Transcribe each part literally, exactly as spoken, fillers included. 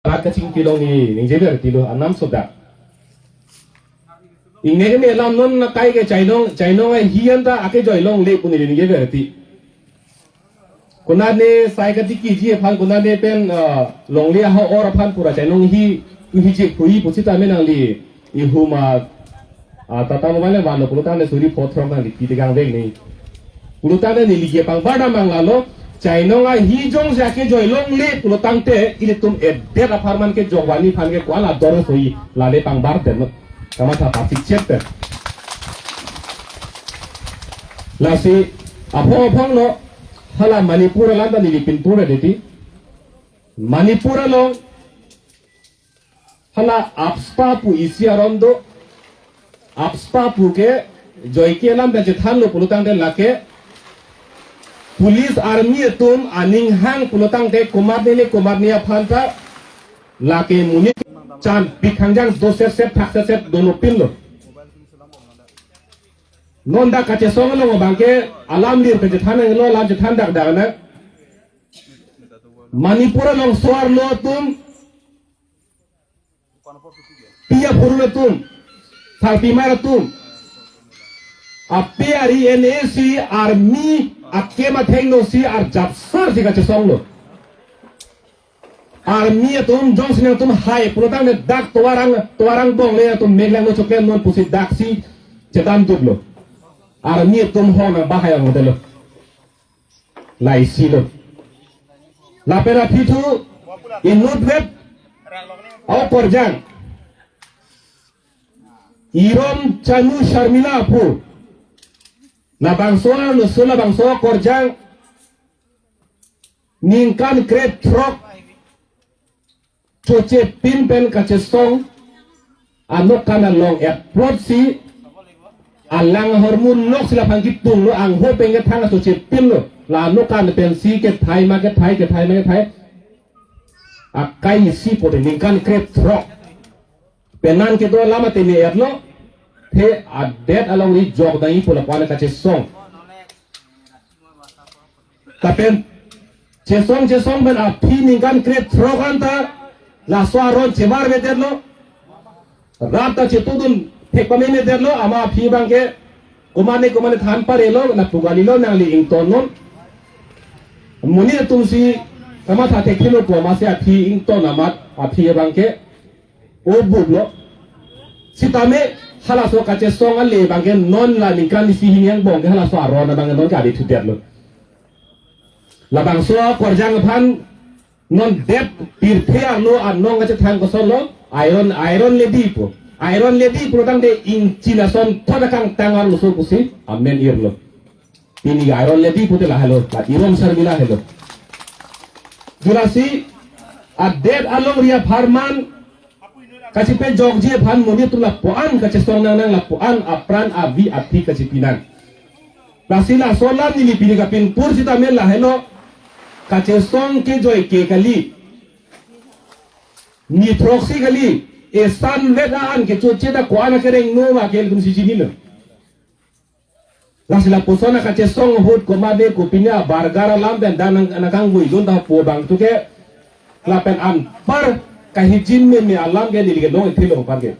Rat kachingki along neli ningjever tilo, anam sodak. Ingneke me alam non akai ke chainong, chainong ahi anta akejoi longle pu neli ningjever ti. Konatne sai katiki ji aphan, konatne pen, ah, longle aho-or aphan pura chainong hi, hi je khui pusitame nangli ihum a, ah, Tata Mobile vanlo pulotangte suri pho throk nangli pi tegang vek ni. Pulotangte neli ke pangbar dam mang lalo, chainong ahi jongsi akejoi longle pulotangte ilitum edet apharman kejok vani aphan ke ko-an ador soi lale pangbar den. Kamatha pasik chet pen. Lasi aphong aphong no hala Manipur alam ta neli pinpur deti. Manipur along hala AFSPA pu isi aron do. AFSPA pu ke joike alam ta chethanlo pulotangte lake police army atum aning hang pulotangte komatne le komatne aphan ta lake monit chan pikhang jang do set set thak set set dolo pinlo. Non dak kachesong along abangke alam lir kachethan lo, alam chethan dak dak na. Manipur along so-arlo atum, pi aphurun atum, sarpimar atum, ape ari N A C army akem athengno si arjapsar si kachesonglo. Army atum jongsi nangtum hai pulotangte dak tovar ang, tovar angbong le atum meklangno choklem non pusi daksi chedam duklo. Army atum hong nang bahai ang hotel lo. Laisi lo. Lapen aphi thu inut vet akorjang Irom Chanu Sharmila aphu. Labangso arloso labangso akorjang ningkan krethrok choche pin pen kachesong anokan along approach si alang ahormu lok si laphan kitung lo, angho pen kethang choche pin lo, la anokan pensi kethai ma kethai, kethai ma kethai. Akai isi pote ningkan krethrok. Penan kedo alam atene etlo, the adet along ri jok dai pu lapu-an kachesong. Lapen chesong chesong pen aphi ningkan krethrok anta laso aron chevar vedetlo. Rat ta chetudun thek pame vedetlo, amat aphi abangke komatne komatne than parelo, lapu kalilo nangli ington non. Monit atum si kamatha thekthelo pu amatsi aphi ington amat aphi abangke o buk lo. Sitame halaso kachesong ale abangke non la ningkan isi hini angbong ke halaso aron abangke non kali thudetlo. Labangso akorjang aphan non det pirthe arlo anong kachethang kosonlo, iron, iron lady pu. Iron lady pulotangte inchi lason thot akangtang arloso pusi amen irlo. Pini iron lady pute lahelo, la Irom Sharmila helo. Julasi adet alongri apharman kachipejokji aphan monit atum lapu-an kachesong nang nang, lapu-an apran avi aphi kachipi nang. Lasi laso alam neli pini kapinpur sitame lahelo, kachesong ke joike kali. Ni throksi kali, esan vet a-an kechoche ta ko-an akereng no ma ke ilitum si chinilo. Lasi lapuson akachesong ahut komatne kopine abargar alam pen dan nang, nangkangvui dun ta pu abang tu ke lapen anpar kahijin meme alam ke neli ke long ithilo apar ke.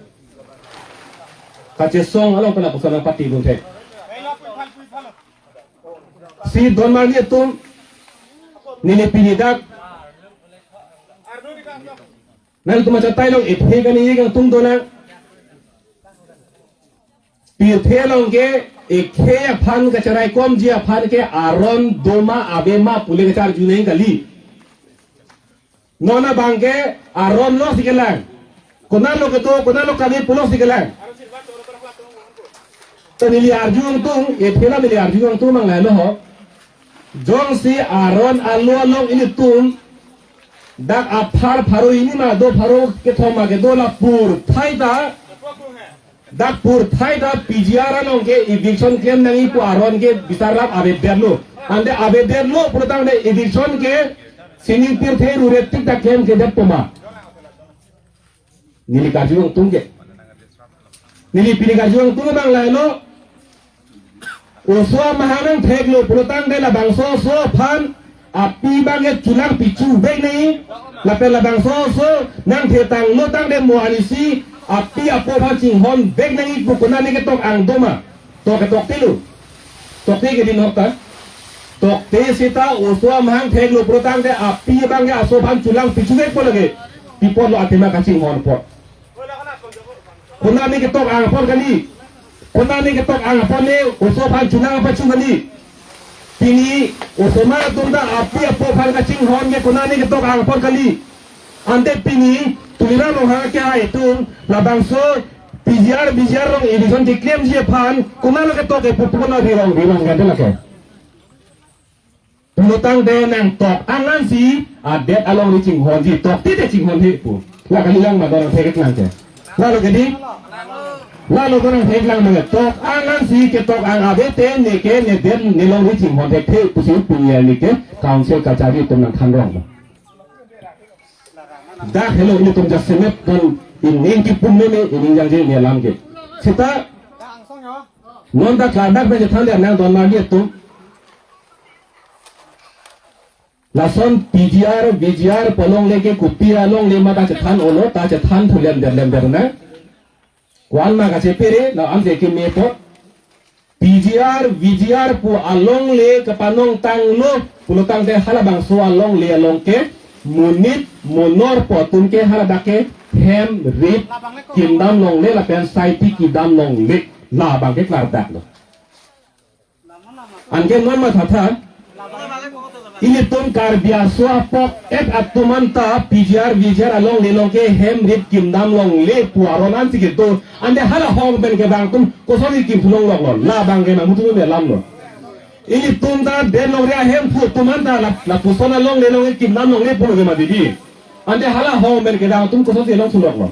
Kachesong along pen lapuson nangpati dun the. Si don marli atum neli pini dak nangtum achatai along ethe kani ye kangtung dona. Pirthe along ke ekhei aphan kacharaikomji aphan ke aron doma avema pule kacharju nang kali. Non abangke aron lo si kelang. Konatlo kedo, konatlo kave pulo si kelang. To neli arju angtung, ethe la neli arju angtung mang lahelo ho. Jongsi aron alo along ilitum dak aphar pharo hini ma do, pharo kethom ma kedo, la pur thai ta, dak pur thai ta P G R along ke eviction klem nangji pu aron ke bisar rap avedetlo. Ante avedetlo pulotangte eviction ke sining pirthe rure tik ta klemkledet poma. Neli karju angtung ke. Neli pini karju angtung abang lahelo. Oso amahang nangtheklo pulotangte labangso oso aphan api abangke chulang pichu vek nangji. Lapen labangso oso Nangthe tanglo tangte mo arnisi api apo aphan chinghon vek nangji pu konane ketok ang doma. Tok ketok tilo. Tokte ke din hok ta. Tokte seta oso amahang theklo pulotangte api abangke aso aphan chulang pichu vekpo lake. Pi apotlo athema kachinghon apot. Konane ketok ang apot kali. Konane ketok ang apot le oso aphan chulang pachu kali. Pini osomar atum ta api apo aphan kachinghon ke konane ketok ang apot kali. Ante pini Tuliram Ronghang akehai atum labangso P G R V G R along eviction keklemji aphan konatlo ketok ke pu pu konat rirong rirong kan lake. Pulotangte nangtok angansi adet alongri chinghonji, toktite chinghon he pu. La kalilang ma, do nangthek lang ke. Lalo ke di? Lalo do nangthek lang ma, tok angansi ketok ang avete neke nedet nelongri chinghon thekthe pusi pini arni ke council kachari atum nangthan rong. Dak helo ilitum jasemet non ining kipum meme ining jangje ne alam ke. Seta non dak ladak pen chethan dia nang don marli atum. Lason P G R, V G R pu alongle ke kopi alongle ma ta chethan olo, ta chethan thu lemdet lemdet na. Ko-an ma kachepere, la anse keme apot. P G R, V G R pu alongle kapanong tanglo, pulotangte halabangso alongle along ke, monit, monor pu atum ke haladak ke, hem, rit, kimdam longle, lapen saiti kidam longle, labang ke klardaklo. Anke non mathatha, ilitum Karbi aso apok et atum anta P G R, V G R alongle along ke hem rit kimdam longle pu aron ansi kedo. Ante hala hong pen kevang atum kosonsi kimthu longloklo. Labang ke nangmutu me alamlo. Ilitum ta den longri ahemphu atum anta la, lapuson alongle along ke kimdam longle pulo ke mati di. Ante hala hong pen kevang atum kosonsi longthu loklo.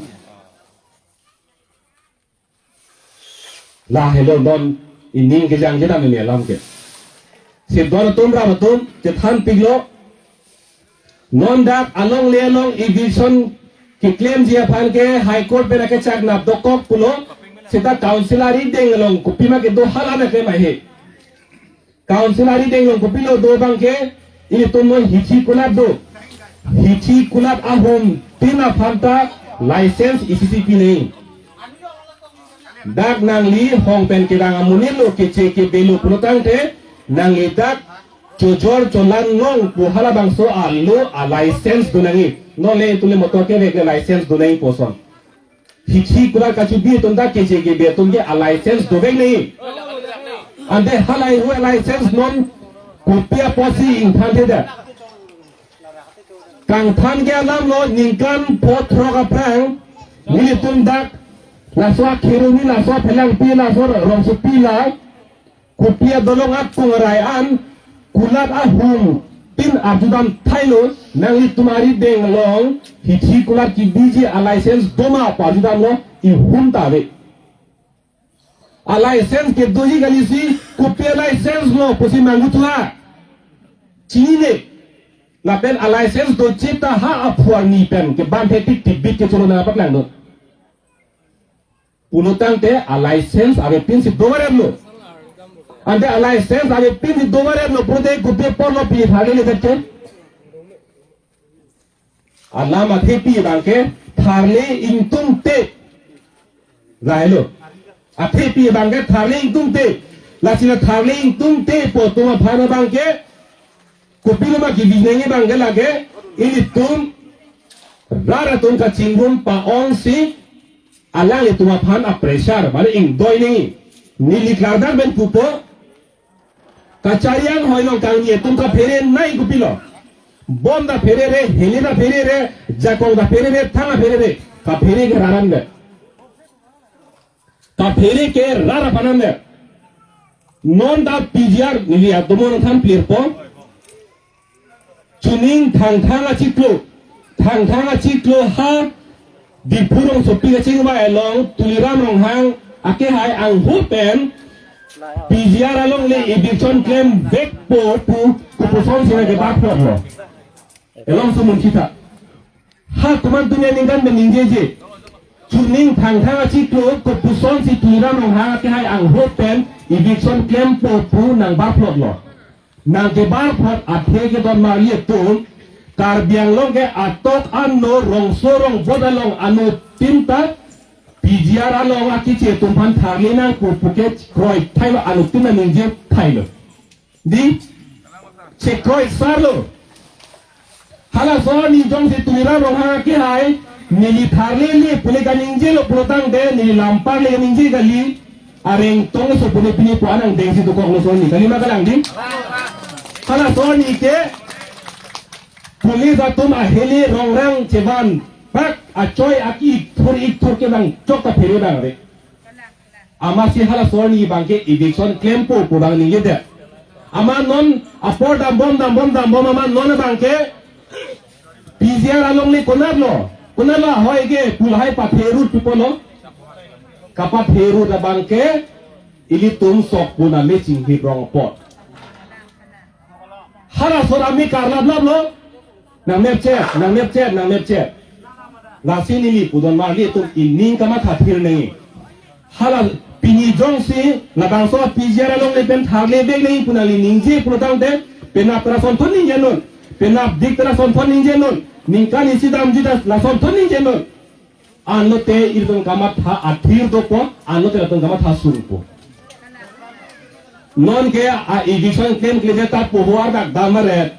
La helo don ining kejang kedam ini alam ke. Si don atum ram atum chethan piklo. Non dak alongle along eviction keklemji aphan ke High Court pen akechak nap dokok pulo. Seta council arideng along kopima kedo hala na keklem ahe. Council arideng along kopilo do abangke, ilitum non hithi kulat do. Hithi kulat ahum tin aphan ta license isi si pinei. Dak nangli hong pen kevang amonit lo, keche kebe lo pulotangte, nangli dak chojor cholang nong pu halabangso alo a license do nangji. Non le tule motor kevek le license do nangji puson. Hithi kulat kachebi atum ta keche kebe atum ke a license dovek nangji. Ante halahei hu a license non kopi apotsi ingthan thedet. Kangthan ke alamlo, ningkan pho throk aphrang nelitum dak laso akhiruni laso aphelangpi laso rongsopi la kopi adolong akung arai an kulat ahum tin arjudam thailo, nanglitum arideng along hithi kulat kebiji a license doma pu arjudamlo, ihum ta ave. A license kedoji kalisi kopi a license lo pusi manguthuha. Chinine. Lapen a license doji ta ha aphu arni pen keban thetik tibit kecholo nangpaklanglo. Pulotangte a license avepinsi domaremlo. Ante a license avepinsi domaremlo pulote kopi apotlo pini tharle ledet ke. Alam athepi abangke tharle ingtungte. Lahelo. Athepi abangke tharle ingtungte. Lasi la tharle ingtungte pu atum aphan abangke kopilo ma keviji nangji abangke lake ilitum rat atum kachingrum pa-ongsi alanglitum aphan a pressure mane ingdoi nangji. Neli klardak pen pupo. Kachari anghoi along kangni atum kaphere nai kopilo. Bom ta pherere, heli ta pherere, jakong ta pherere, thang ta pherere. Kaphere ke rat an de. Kaphere ke rat aphan an de. Non ta P G R neli atomon than clear po. Chuning Thangthang achiklo, Thangthang achiklo ha Diphu rongsopi kachingvai along Tuliram Ronghang akehai angho pen P G R alongle eviction klemvekpo pu kopusonsi nangkebaphotlo. Elongso munchitha. Ha komantunia ningkan pen ningjeje. Chuning Thangthang achiklo kopusonsi Tuliram Ronghang akehai angho pen eviction klempo pu nangbaphotlo. Nangkebaphot athe kedon marli atum, Karbi Anglong ke atok ano rongso rongbot along anuttin ta P G R along akeche atum aphan tharle nangpo pu ke kroikreithai lo, anuttin ta ningjethai lo. Dei, chekroisar lo. Halaso arni jongsi Tuliram Ronghang akehai, neli tharlele pule kaningjelo pulo tangte, neli lampar le kaningje kali, areng tong so pune pini pu anang dengsi dokok lo so arni. Kali ma kalang dei? Halaso arni ke, police atum ahele rongrang chevan, pak achoi aki ikthur ikthur ke bang chok ta phere bang re. Amatsi halaso arni abang ke eviction klempo pu bang ningjedet. Amat non apor dambom dambom dambom amat non abang ke P G R along le konatlo, konatlo ahoi ke pu lahai pathe rut pu pulo. Kapathe rut abang ke ilitum sok puna le chinghit rong apot. Halaso arni karlaplaplo. Nangnepchet, nangnepchet, nangnepchet. Lasi neli pudun marli atum ining kamatha thir nangji. Hala pini jongsi labangso P G R along le pen tharle bek nangji pu nangli ningje pulo tangte, penap ta lasonthot ningjenon, penapdik ta lasonthot ningjenon, ningkan isi damji ta lasonthot ningjenon. Anlote ilitum kamatha athir dopo, anlote ilitum kamatha sungpo. Non ke a eviction klemkledet ta poho ardak dam aret.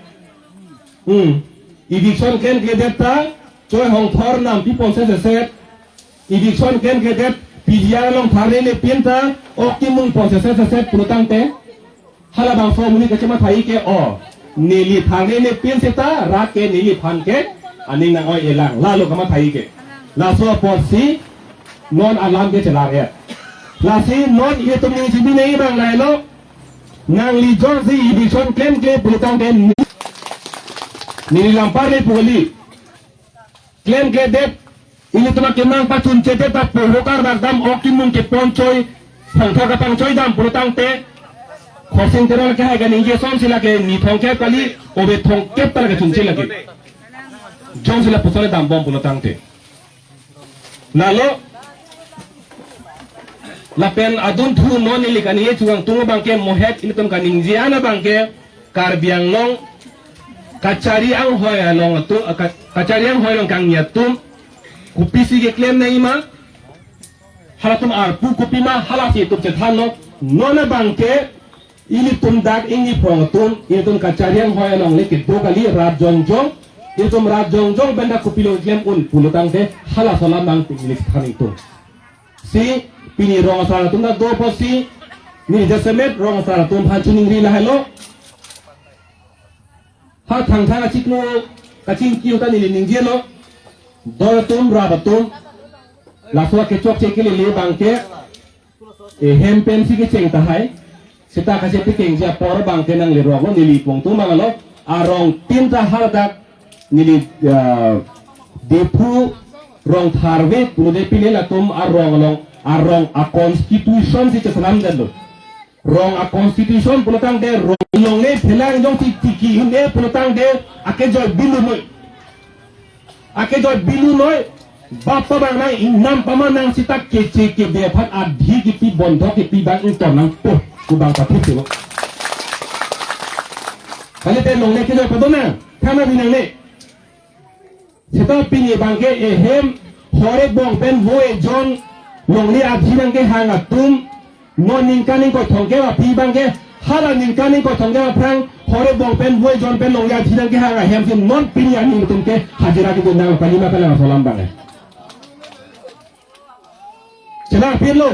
Hmm. Eviction klemkledet ta choi hongthor nampi ponseseset. Eviction klemkledet P G R along tharlele pin ta ok kimung ponseseset pulo tangte. Halabangso amonit kachemathai ke o. Neli tharlele pin seta rat ke neliphan ke aning nang-oi-elang. Lalo kamathai ke. Laso apotsi non alam ke chelar-et. Lasi non itum ningjepi nangji abang lahelo. Nangli jongsi eviction klemkle pulo tangte neli lampar le pu kali. Klemkledet, ilitum akemang pachunchedet ta poho karbak dam, ok kimung kepon choi, hongthor kapangchoi dam pulo tangte, Khorsing Teron akehai kaningje asonsi lake ni thomkep kali, ove thomkep ta lake chunche lake. Jongsi lapuson le dambom pulo tangte. Lalo, lapen adunthu non neli kaningje chukangtung abang ke mohet ilitum kaningje an abang ke, Karbi Anglong kachari anghoi along atum, ka-, kachari anghoi along kangni atum kopisi keklem nangji ma, halatum arpu kopima, halasi itum chethanlo. Non abang ke ilitum dak ingni phrong atum, ilitum kachari anghoi along le kedo kali rat jongjong, ilitum rat jongjong pen dak kopilo keklem un pulo tangte halaso alam abang pini le chethan ingtung. Si pini rong asar atum ta do apotsi, neli jasemet rong asar atum aphan chiningri lahelo. Ha Thangthang achiklo kachingki ahut ta neli ningjelo. Dor atum, rap atum, laso kechokche kelele abang ke, eh, hem pensi kecheng tahai. Seta kachepikengji apor abang ke nangli rong lo, neli pongtung abang lo. Arongtin ta hadak neli, ah, Diphu rong tharve pulote pini latum arong along, arong a-constitution si cheselam detlo. Rong a-constitution pulo tangte rong longle phelang jongsi tiki un-e pulo tangte akejoi bilu noi. Akejoi bilu noi. Bapa abang nang ingnam pama nang seta keche kebe aphan adhi kipi bondhok kipi abang ington nangpo pu abang pathiplo. Kalite longle kejoi padon nang, thana binangne. Seta pini abang ke ehem, hore bong pen vo ejon longle adhi nangkehang atum, non ningkan ingkoi thomkep aphi abang ke, hala ningkan ingkoi thomkep aphrang, hore bong pen vo ejon pen longle adhi nangkehang ahem si non pini arni ilitum ke hajira kedun nang, kali ma kalang, laso alam abang ke. Chelang phirlo,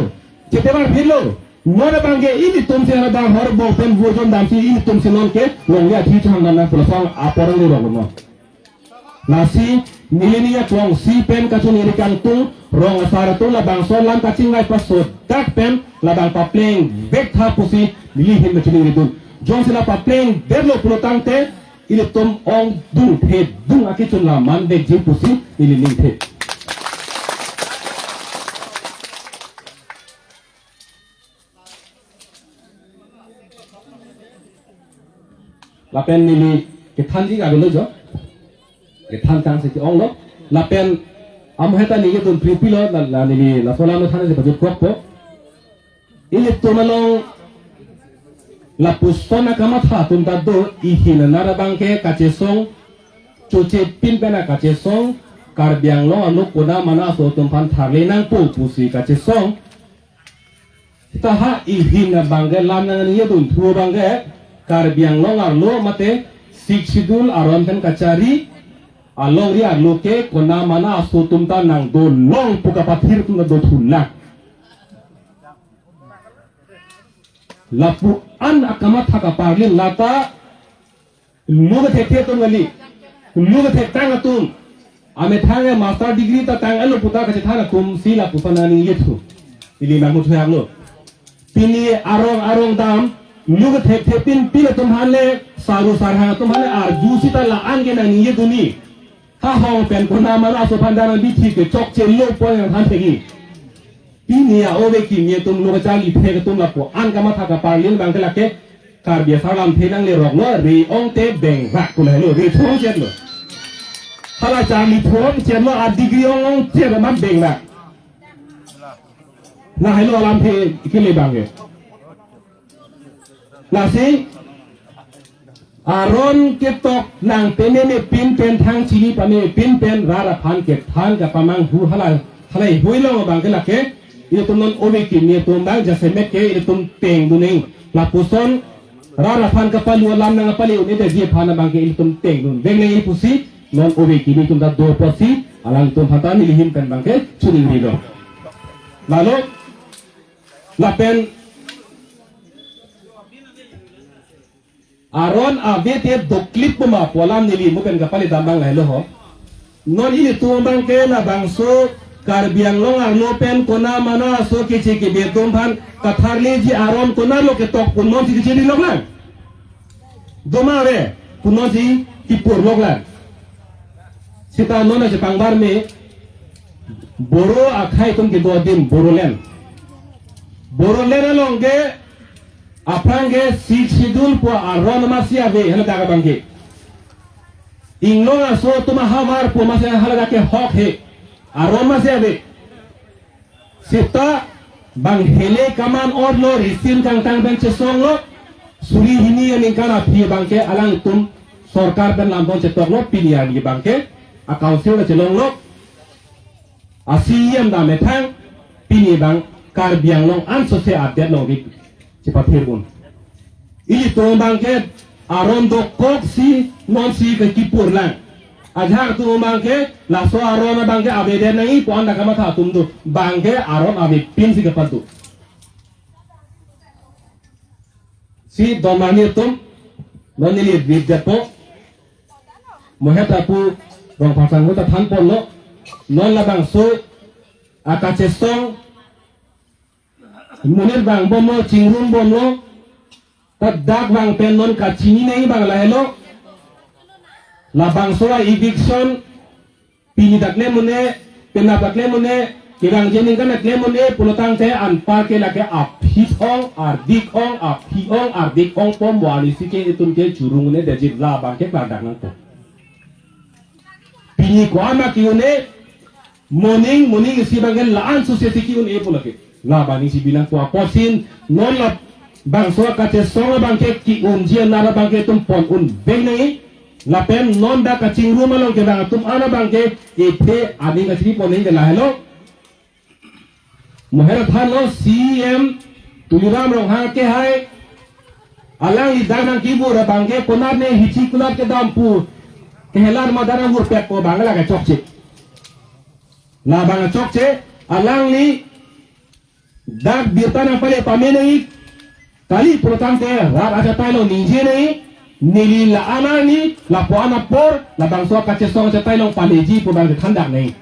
chetebar phirlo, non abang ke ilitum si hadak hore bong pen vo ejon damsi ilitum si non ke longle adhi chehang dam nang pulasong apor ang lurok non. Lasi, neli ning aklongsi pen kachiningri kangtung, rong asar atum labangso alam kachingvai pasodak pen, labang papleng vektha pusi, neli ahin kachiningridun. Jongsi la papleng detlo pulo tangte, ilitum ongdung thedung akechun la manvekji pusi, neli ningthe. Lapen neli kethan ik avelo jo. Kethan tangsi ke-onglo. Lapen amoheta neli kedun pripilo, la, la neli laso alam than si pajut kokpo. Ilitum along lapuson akamatha atum ta do, ihin anar abang ke kachesong Choche pin pen akachesong, Karbi Anglong arlo konat mana aso atum aphan tharle nangpo pusi kachesong. Seta ha ihin abangke lam nangning ye dun thu abangke Karbi Anglong arlo mate Sixth Schedule aron pen kachari alongri arlo ke konat mana aso atum ta nangdolong pu kapathir atum ta do thulang. Lapu-an akamatha kaparlin lata lo kethekthe atum kali. Lo kethek tang atum. Amethang e master degree ta tang alo puta kachethan atum si lapuson nangning ye thu. Ili nangmu thu haklo. Pini arong arong dam lo kethekthe pin pin atum aphan le saru sarhang atum aphan le arju seta la-an ke nangning ye duni. Ha hong pen konat mana aso aphan dana bithi ke chokche lo pon yang than thegi. Pini a-ove kimi atum lo kacharli thek atum lapu-an kamatha kaparlin abangke lake Karbi asar lamthe nanglerok lo, re-ong te bengvak pu lahelo, re thu-ong chet lo. Hala charli thu-ong chet lo, a degree ong-ong chet amat bengvak. Lahelo alamthe kele abangke. Lasi aron ketok nangpememe pin pen thang chini pameme pin pen rat aphan kethan kapamanghu hala halai hui long abangke lake ilitum non ove kimi atum abang jasemet ke ilitum pengdun nang. Lapuson rat aphan kapalu alam nangpale un-edetji aphan abangke ilitum pengdun vek nangji pusi non ove kimi atum ta do pusi alangtum aphan ta neli ahin pen abangke choningrilo. Lalo lapen aron ave te doklip pu ma pu alam neli mo pen kapale dam abang lahelo ho. Non ilitum abangke labangso Karbi Anglong arlo pen konat mana aso keche kebe atum aphan katharleji aron konatlo ketok pu nonsi kechiri lok lang. Doma ave pu nonsi kipur lok lang. Seta non aje pangbar me Boro akhei atum kedo adim Bodoland. Bodoland along ke aphrang ke Sixth Schedule pu aron masi ave hala dak abangke. Inglong aso atum ahavar pu masi hala dak ke hok he. Aron masi ave. Seta bang hele kaman orlo risin kangtang pen chesonglo suri hini aningkan aphi abangke alangtum sorkar pen lamdon chetoklo pini arni abangke a council ta chelonglo a C E M ta methang pini abang Karbi Anglong ansose adet longri chepathir un. Ilitum abangke aron dokok si nonsi ke kipur lang. Ajahak atum abangke laso aron abangke avedet nangji pu anta kamatha atum do. Abangke aron avepin si kepadu. Si domani atum non neli bit depo. Mohet apu rong pasang ta than ponlo. Non labangso akachesong monit vangbomlo, chingrumbomlo, ta dak vang pen non kachini nangji abang lahelo. Labangso a-eviction pini dak le mune, penap dak le mune, kevangji aningkan dak le mune pulotangte anpar ke lake aphi ong, ardik ong, aphi ong, ardik ong pom bo ani si ke itum ke churung un-edetji labangke klardak nangpo. Pini ko-an ma ke-un-e, moning moning isi abangke la-an suse si ke-un-e pu lake. Labang isi binang pu apotsi non labangso akachesong abangke ke-unji anar abangke itum pon un vek nangji. Lapen non dak kachingrum along kevang atum an abangke ethe aning kachiri pon nangji ke lahelo. Moher thanlo C E M Tuliram Ronghang ke hai alangli dak nangkebur abangke konat ne hichi kulat kedam pu kehelar ma dak nangvurpet pu abang lake chokche. Labang chokche alangli dak birta nangpale pame nangji kali pulotangte rat achatai along ningje nangji, neli la-an arni lapu-an apor labangso akachesong achatai along paleji pu abang thandak nangji.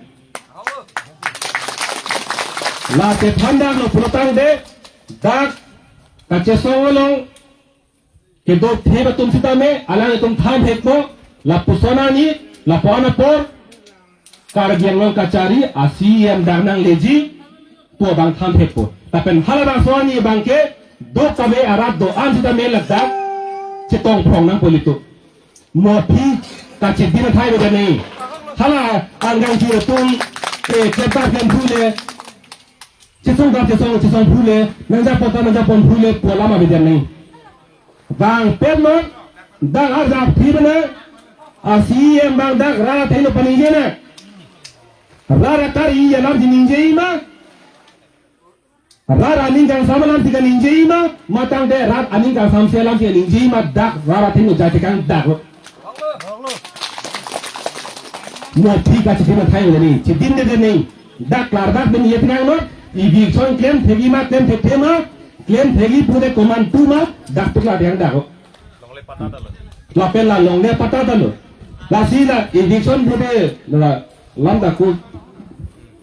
Lake thandaklo pulotangte dak kachesong along kedo thep atum sitame alanglitum thanthekpo, lapuson arni lapu-an apor Karbi Anglong kachari a C E M dak nangleji pu abang thanthekpo. Lapen halabangso arni abangke do kave arat do-an sitame ladak chetong phong nangpo ilitum. Mo aphi kachidin athai avedet nangji. Hala anggang chu atum ke kepar pen phule, chesong dak chesong chesong phule, nangja pon ta nangja pon phule pu alam avedet nangji. Bang pen non dak arjap phi bena A C E M abang dak rat athengno paningje nang. Rat atar-i alamsi ningje ma? Rat aning kangsam alamsi kaningje ma? Matangte rat aning kangsamse alamsi kaningje ma, dak rat athengno jai tekang dak. Mo thik a chidim athai ni, chidimde de ni. Dak klardak pen ye tekang lo, eviction klem thekji ma, klem thekthe ma, klem thekji pulote komantu ma, dak tuk la tekang dak. Lapen la longle patta ta lo. Lasi la eviction pulote la lam dak ku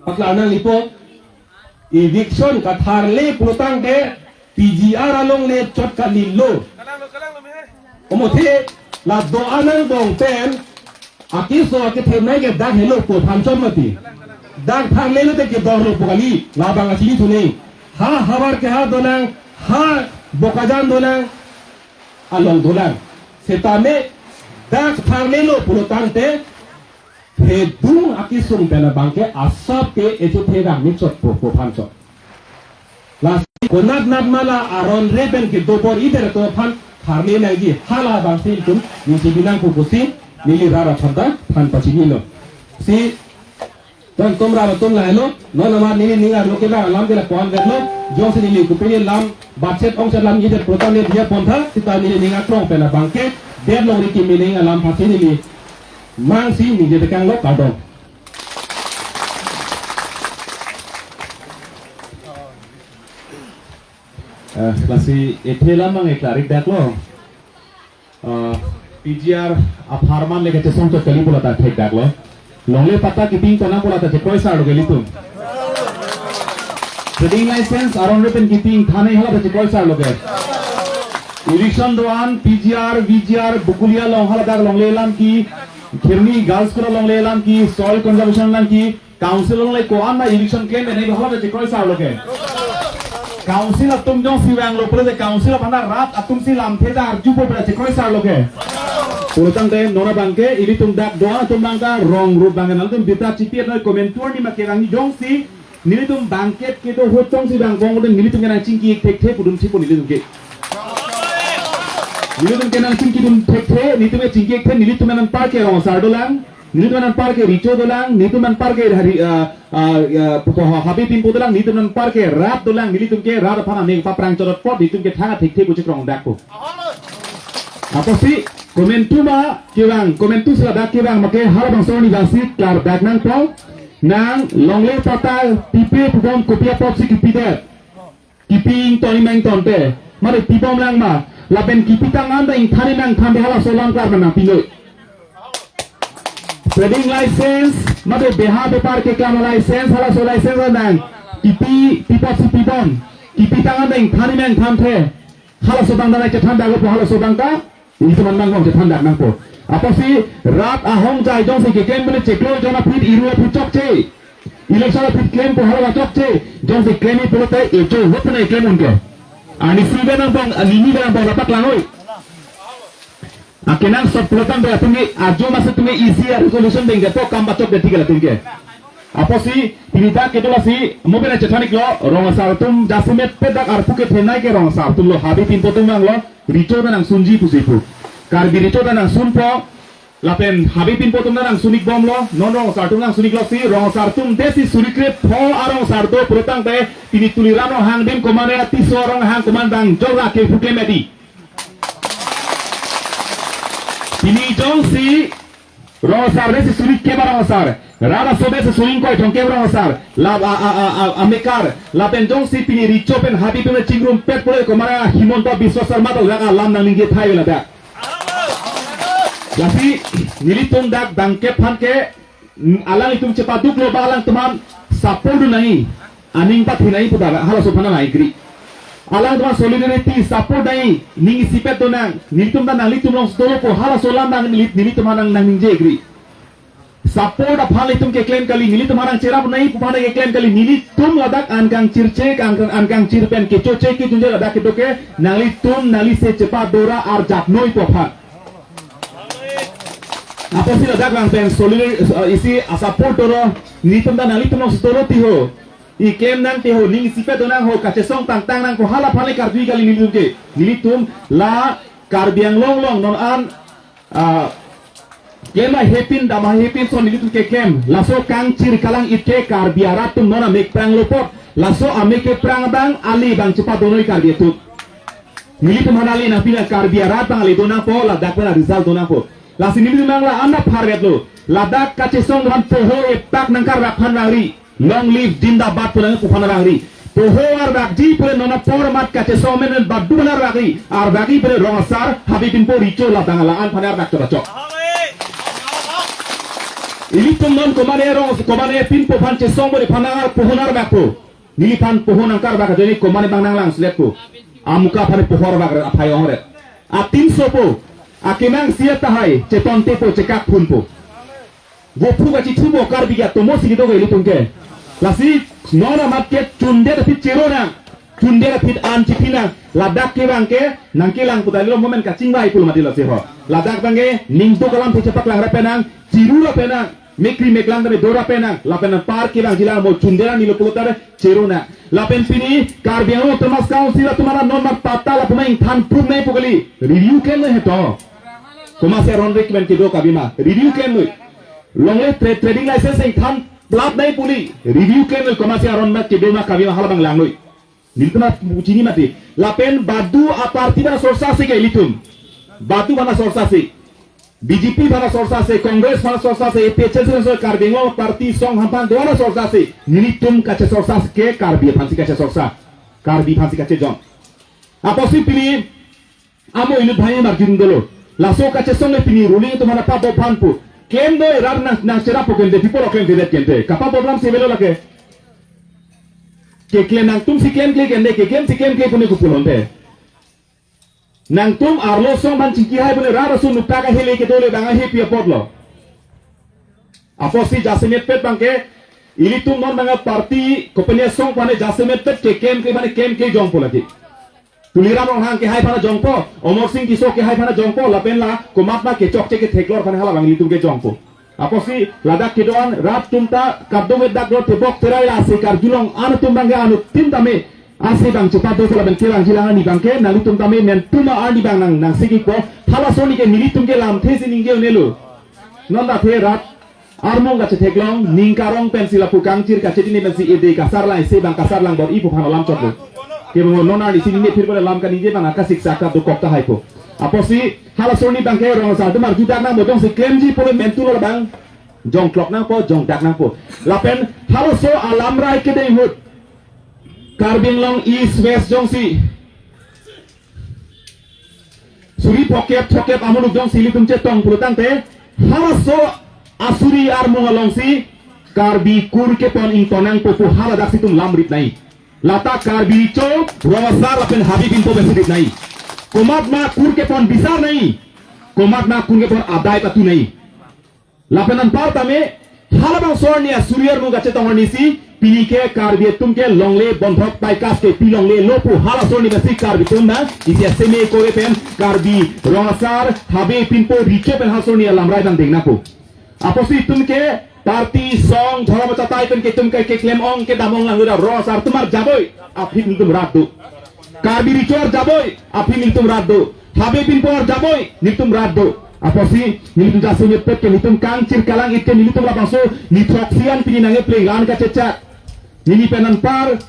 pakla nangjipo. Eviction katharle pulotangte P G R alongle chot kalilo. Omothe la do-an angbong pen akeso akethenei ke dak helo pu aphan chot mati. Dak tharle lote kedorlo pu kali, labang asini thune. Ha Howraghat donang, ha Bokajan donang, along dolang. Setame dak tharlelo pulotangte thedung akesung pen abangke asap ke echothe dam ni chotpo pu aphan chot. Lasi konat nat ma la aron re pen kedo bor-idet atum aphan tharle nangji, halabangsi itum ningje binang pu pusi neli rat aphan ta than pachinilo. Si Don tum rat atum lahelo, non amat neli ning arlo ke la alam ke la ko-an detlo, jongsi neli kopine lam budget ongsi lam idet pulotangte diya pontha, seta neli ning akrong pen abangke, det longri kimi ning alam pasi neli mangsi ningje tekang lo, kardom. Eh, lasi ethe lam mang eklari dak lo. Ah, P G R apharman le kachesong chot kali pu la ta thek dak lo. Longle patta kiping konang pu la ta chekroi sar lo ke ilitum. Trading license aron re pen kiping thanei hala ta chekroi sar lo ke. Eviction do-an P G R, V G R, Bokolia along hala dak longle alam ke, Kheroni Girls School alongle alam ke, soil conservation alam ke, Council along le ko-an na eviction klem pen nai hala ta chekroi sar lo ke. Council atum jongsi vanglo pulote council aphan rat atumsi lamthe ta arjupo pu ta chekroi sar lo ke. Pulotangte non abangke ilitum dak do-an atum abangke wrong route abangke nangtum bita chipi noi komantu ni ma kevang jongsi nelitum bangkep kedo ho chongsi bang kong udah nelitum kenang chingki thekthe pudun chipo nelitum ke. Nelitum kenang chingkidun thekthe, nelitum ke chingki thekthe, nelitum anparke rong asar dolang. Nelitum anparke Recho dolang, nelitum anparke hari, ah, ah, ah, pupo ha-, Habe Pinpo dolang, nelitum anparke rat dolang, nelitum ke rat aphan aning paprang chodot pot, nelitum ke thang thekthe pu chekroi dak po. Apotsi komantu ma kevang, komantusi ladak kevang make halabangso ni bangsi klardak nangpo, nang longle patta pipe pubom kopi apotsi kipidet. Kipi ington, ima ingtonte. Mari pibom lang ma. Lapen kipi tang an ta ingthan, ima ingthan de halaso alam klar ma nangpinoi. Trading license, mari beha bepar kekam license, halaso license nang. Kipi, pi apotsi pibom. Kipi tang an ta ingthan, ima ingthanthe. Halaso abang ta nai chethan dak po, halaso abang ta. Ilitum an nangkong chethan dak nangpo. Apotsi rat ahongjai jongsi keklem pen chiklo jon aphi, iru aphi chokche. Election aphi klempo hala chokche. Jongsi klem-i pulote echo hop na klem un ke. Ani si benang bong, ani ni benang bong lapak langoi. Akenangsot pulotangte atum ke ajo masi atum ke isi a resolution dengke to kam pachok de tikal atum ke. Apotsi pini dak kedo lasi mo bena chethan iklo, rong asar atum jasemet pe dak arpu kethenei ke rong asar atum lo, Habe Pinpo atum vanglo. Recho ta nangsunji pusi pu. Karbi Recho ta nangsunpo. Lapen Habe Pinpo atum ta nangsun-ik bomlo. Non rong asar atum nangsun-iklo si. Rong asar atum desi suri krepho arong asar do pulotangte pini Tuliram Ronghang adim komat ra Tisso Ronghang komat bang jok ra ke phuke medi. Pini jongsi rong asar desi suri kep arong asar. Rat aso desi suri ingkoi thomkep arong asar. La a, a, a, a, amekar. Lapen jongsi pini Recho pen Habe pen chingrumpet pule komat ra Himanta Biswa Sarma ta dak alam nangningje thai ladak. Lasi nelitum dak bangkep aphan ke, mm, alanglitum chepaduklo ba alangtum aphan support dun nangji. Aning pathu nangji pu dak halaso aphan nang agree. Alangtum aphan solidarity support nangji, ning isipet donang, nelitum ta nanglitum alongsi dolo pu halaso alam nang neli, nelitum aphan nang nangningje agree. Support aphan nelitum keklem kali, nelitum aphan nangcherap nangji pu aphan keklem kali, nelitum ladak an kangchirche, an kang, an kangchir pen kechoche kejunje ladak kedo ke, nanglitum nanglise chepadora arjap noi pu aphan. Apotsi ladak lang pen solidar, eh, isi a-support doro, nelitum ta nanglitum alongsi dolo ti ho. Iklem nang ti ho, ning isipet donang ho, kachesong tangtang nang ko hala aphan le karju kali nelitum ke. Nelitum la Karbi Anglong along non an, ah, Klem ahepin dam ahepin son nelitum keklem. Laso kangchir kalang-it ke Karbi arat atum non amek pranglo apot. Laso amek keprang abang ale abang chepadonoi Karbi atum. Nelitum aphan ale nangpi na Karbi arat abang ale do nangpo, ladak pen result do nangpo. Lasi nelitum nang la-an apharvetlo. Ladak kachesong aphan poho epak nangkarvak aphan vangri. Long live Jindabad pu nangpu aphan vangri. Poho arvakji pule non apor amat kachesong amen badu aphan arvakri. Arvakji pule Rong Asar, Habe Pinpo, Richo, labang la-an aphan arvak chot chot. Ilitum non komane Rong, komane Pinpo aphan chesong pule aphan nang poho nang arvakpo. Neliphan poho nangkarvak ajoine komane abang nanglang sletpo. Amuka aphan poho arvak aphai ongret. Atin sopo. Akemang sia tahai, chetontepo, chekak phunpo. Gophu kachithupo Karbi ke atomo si kedo ke ilitum ke. Lasi non amat ke chundet aphi chero nang. Chundet aphi an chiphi nang. Ladak ke abang ke nangkelang pu ta lo moment kachingvai pulo mati lasi ho. Ladak abang ke ningduk alamthe chepaklangre penang, chirure penang, mekri meklang tame dore penang. Lapen anpar ke abang jilang mo chundet ani lo pulo tare chero nang. Lapen pini Karbi Anglong Autonomous Council atum aphan non mar pata lapu ma ingthan prum nangpo kali. Review klemnoi heto. Komatsi aron rek men kedo kabima. Review klemnoi. Longle tra-, trading license ingthan plap nangpo kali. Review klemnoi komatsi aron mat kedo ma kabima halabang langnoi. Nelitum aphan chini mati. Lapen badu aparty aphan sorsa si ke ilitum. Badu aphan sorsa si. B J P aphan sorsa si, Congress aphan sorsa si, A P H L C aphan sorsa, Karbi Anglong Party Song Hampang do aphan sorsa si. Nelitum kachesorsa ke Karbi aphansi kachesorsa. Karbi aphansi kachejong. Apotsi pini amo inut bhai marjun dolo. Laso kachesong le pini ruling atum aphan pabop aphan pu. Klemnoi rat nang, nangcherappo kente, people klemkledet kente. Kapabop alam si avelo lake. Keklem nangtumsi klemkle kente, keklemsi klemkle pune kupulonte. Nangtum arlo song aphan chingkihai pune rat aso nutak ahele kedo le abang ahepi apotlo. Apotsi jasemetpet abang ke, ilitum non abang party, kopine song aphan jasemetpet ke klemkle aphan klemkle jongpo lagi. Tuliram Ronghang kehai aphan jongpo, Amarsing Tisso kehai aphan jongpo, lapen la komatma kechokche ketheklor aphan halabang ilitum ke jongpo. Apotsi ladak kedo-an rat atum ta kadokave dak do tebok terai lasi karjulong an atum abang ke anuttin tame asi abang chepado lapen kelang jilang arni abang ke nanglitum tame men tuma arni abang nang nangsikikpo. Halaso arni ke nelitum ke lamthe si ningje un-elo. Non ta the rat armung kachetheklong, ning karong pensi lapu kangchir kachedini pensi ede kasarlang isi abang kasarlang bor-ipo aphan alam chotlo. Kebo non arni si ningje phir pada lam kaningje abang akasiksa kadokok tahaipo. Apotsi halaso arni abang ke Rong Asar atum arjudak nang bodong si klemji pule mentu lo abang. Jongklok nangpo, jongdak nangpo. Lapen halaso alamrai kedeng ahut Karbi Anglong East West jongsi suri phokep thokep amuluk jongsi ilitum chetong pulotangte, halaso asuri armung alongsi Karbi kur kepon ingtonang popu haladak si itum lam rit nai. Lata Karbi Richo, Rong Asar lapen Habe Pinpo pensi rit nai. Komatma kur kepon bisar nai. Komatma kur kepon adai patu nai. Lapen anpar tame, halabangso arni asuri armung kachetong arni si, pini ke Karbi atum ke longle bondhok paikas ke pilonglelo pu halaso arni basi Karbi atum na, isi aseme kore pen, Karbi Rong Asar, Habe Pinpo Richo pen halaso arni alamrai abang deng nangpo. Apotsi itum ke, party, song, dhorom achatai pen ke itum ke keklem ong kedam ong lang uda Rong Asar atum arjapboi, aphi nelitum rat do. Karbi Richo arjapboi, aphi nelitum rat do. Habe Pinpo arjapboi, nelitum rat do. Apotsi, nelitum jasemetpet ke nelitum kangchir kalang-it ke nelitum labangso, nithroksi an pini nangkepleng lan kachechak. Neli pen anpar,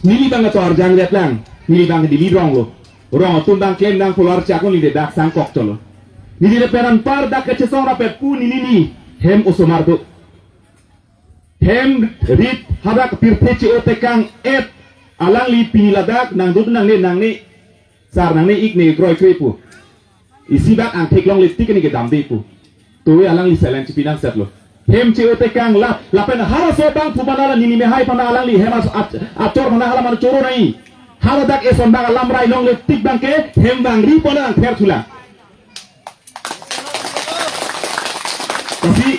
neli abang kato arjang liat lang, neli abang neli ronglo. Rong atum abang klem nang pular chakun neli dak sangkok cholo. Neli pen anpar dak kachesong rapet pu neli ni, hem osomar do. Hem rit hadak pirthe che-o tekang et alangli pini ladak nangdut nangne nangne sar nangne ik ne kroi kroi pu. Isi dak angthek longle tik ne kedam de pu. Tuwe alangli silent chipi nang setlo. Hem che-o tekang la lapen halaso abang pu mana la neli mehai pana alangli hem as-, ach-, achor mana hala mana choro nai. Haladak eson abang alamrai longle tik abang ke hem vangri pona angther thula. Lasi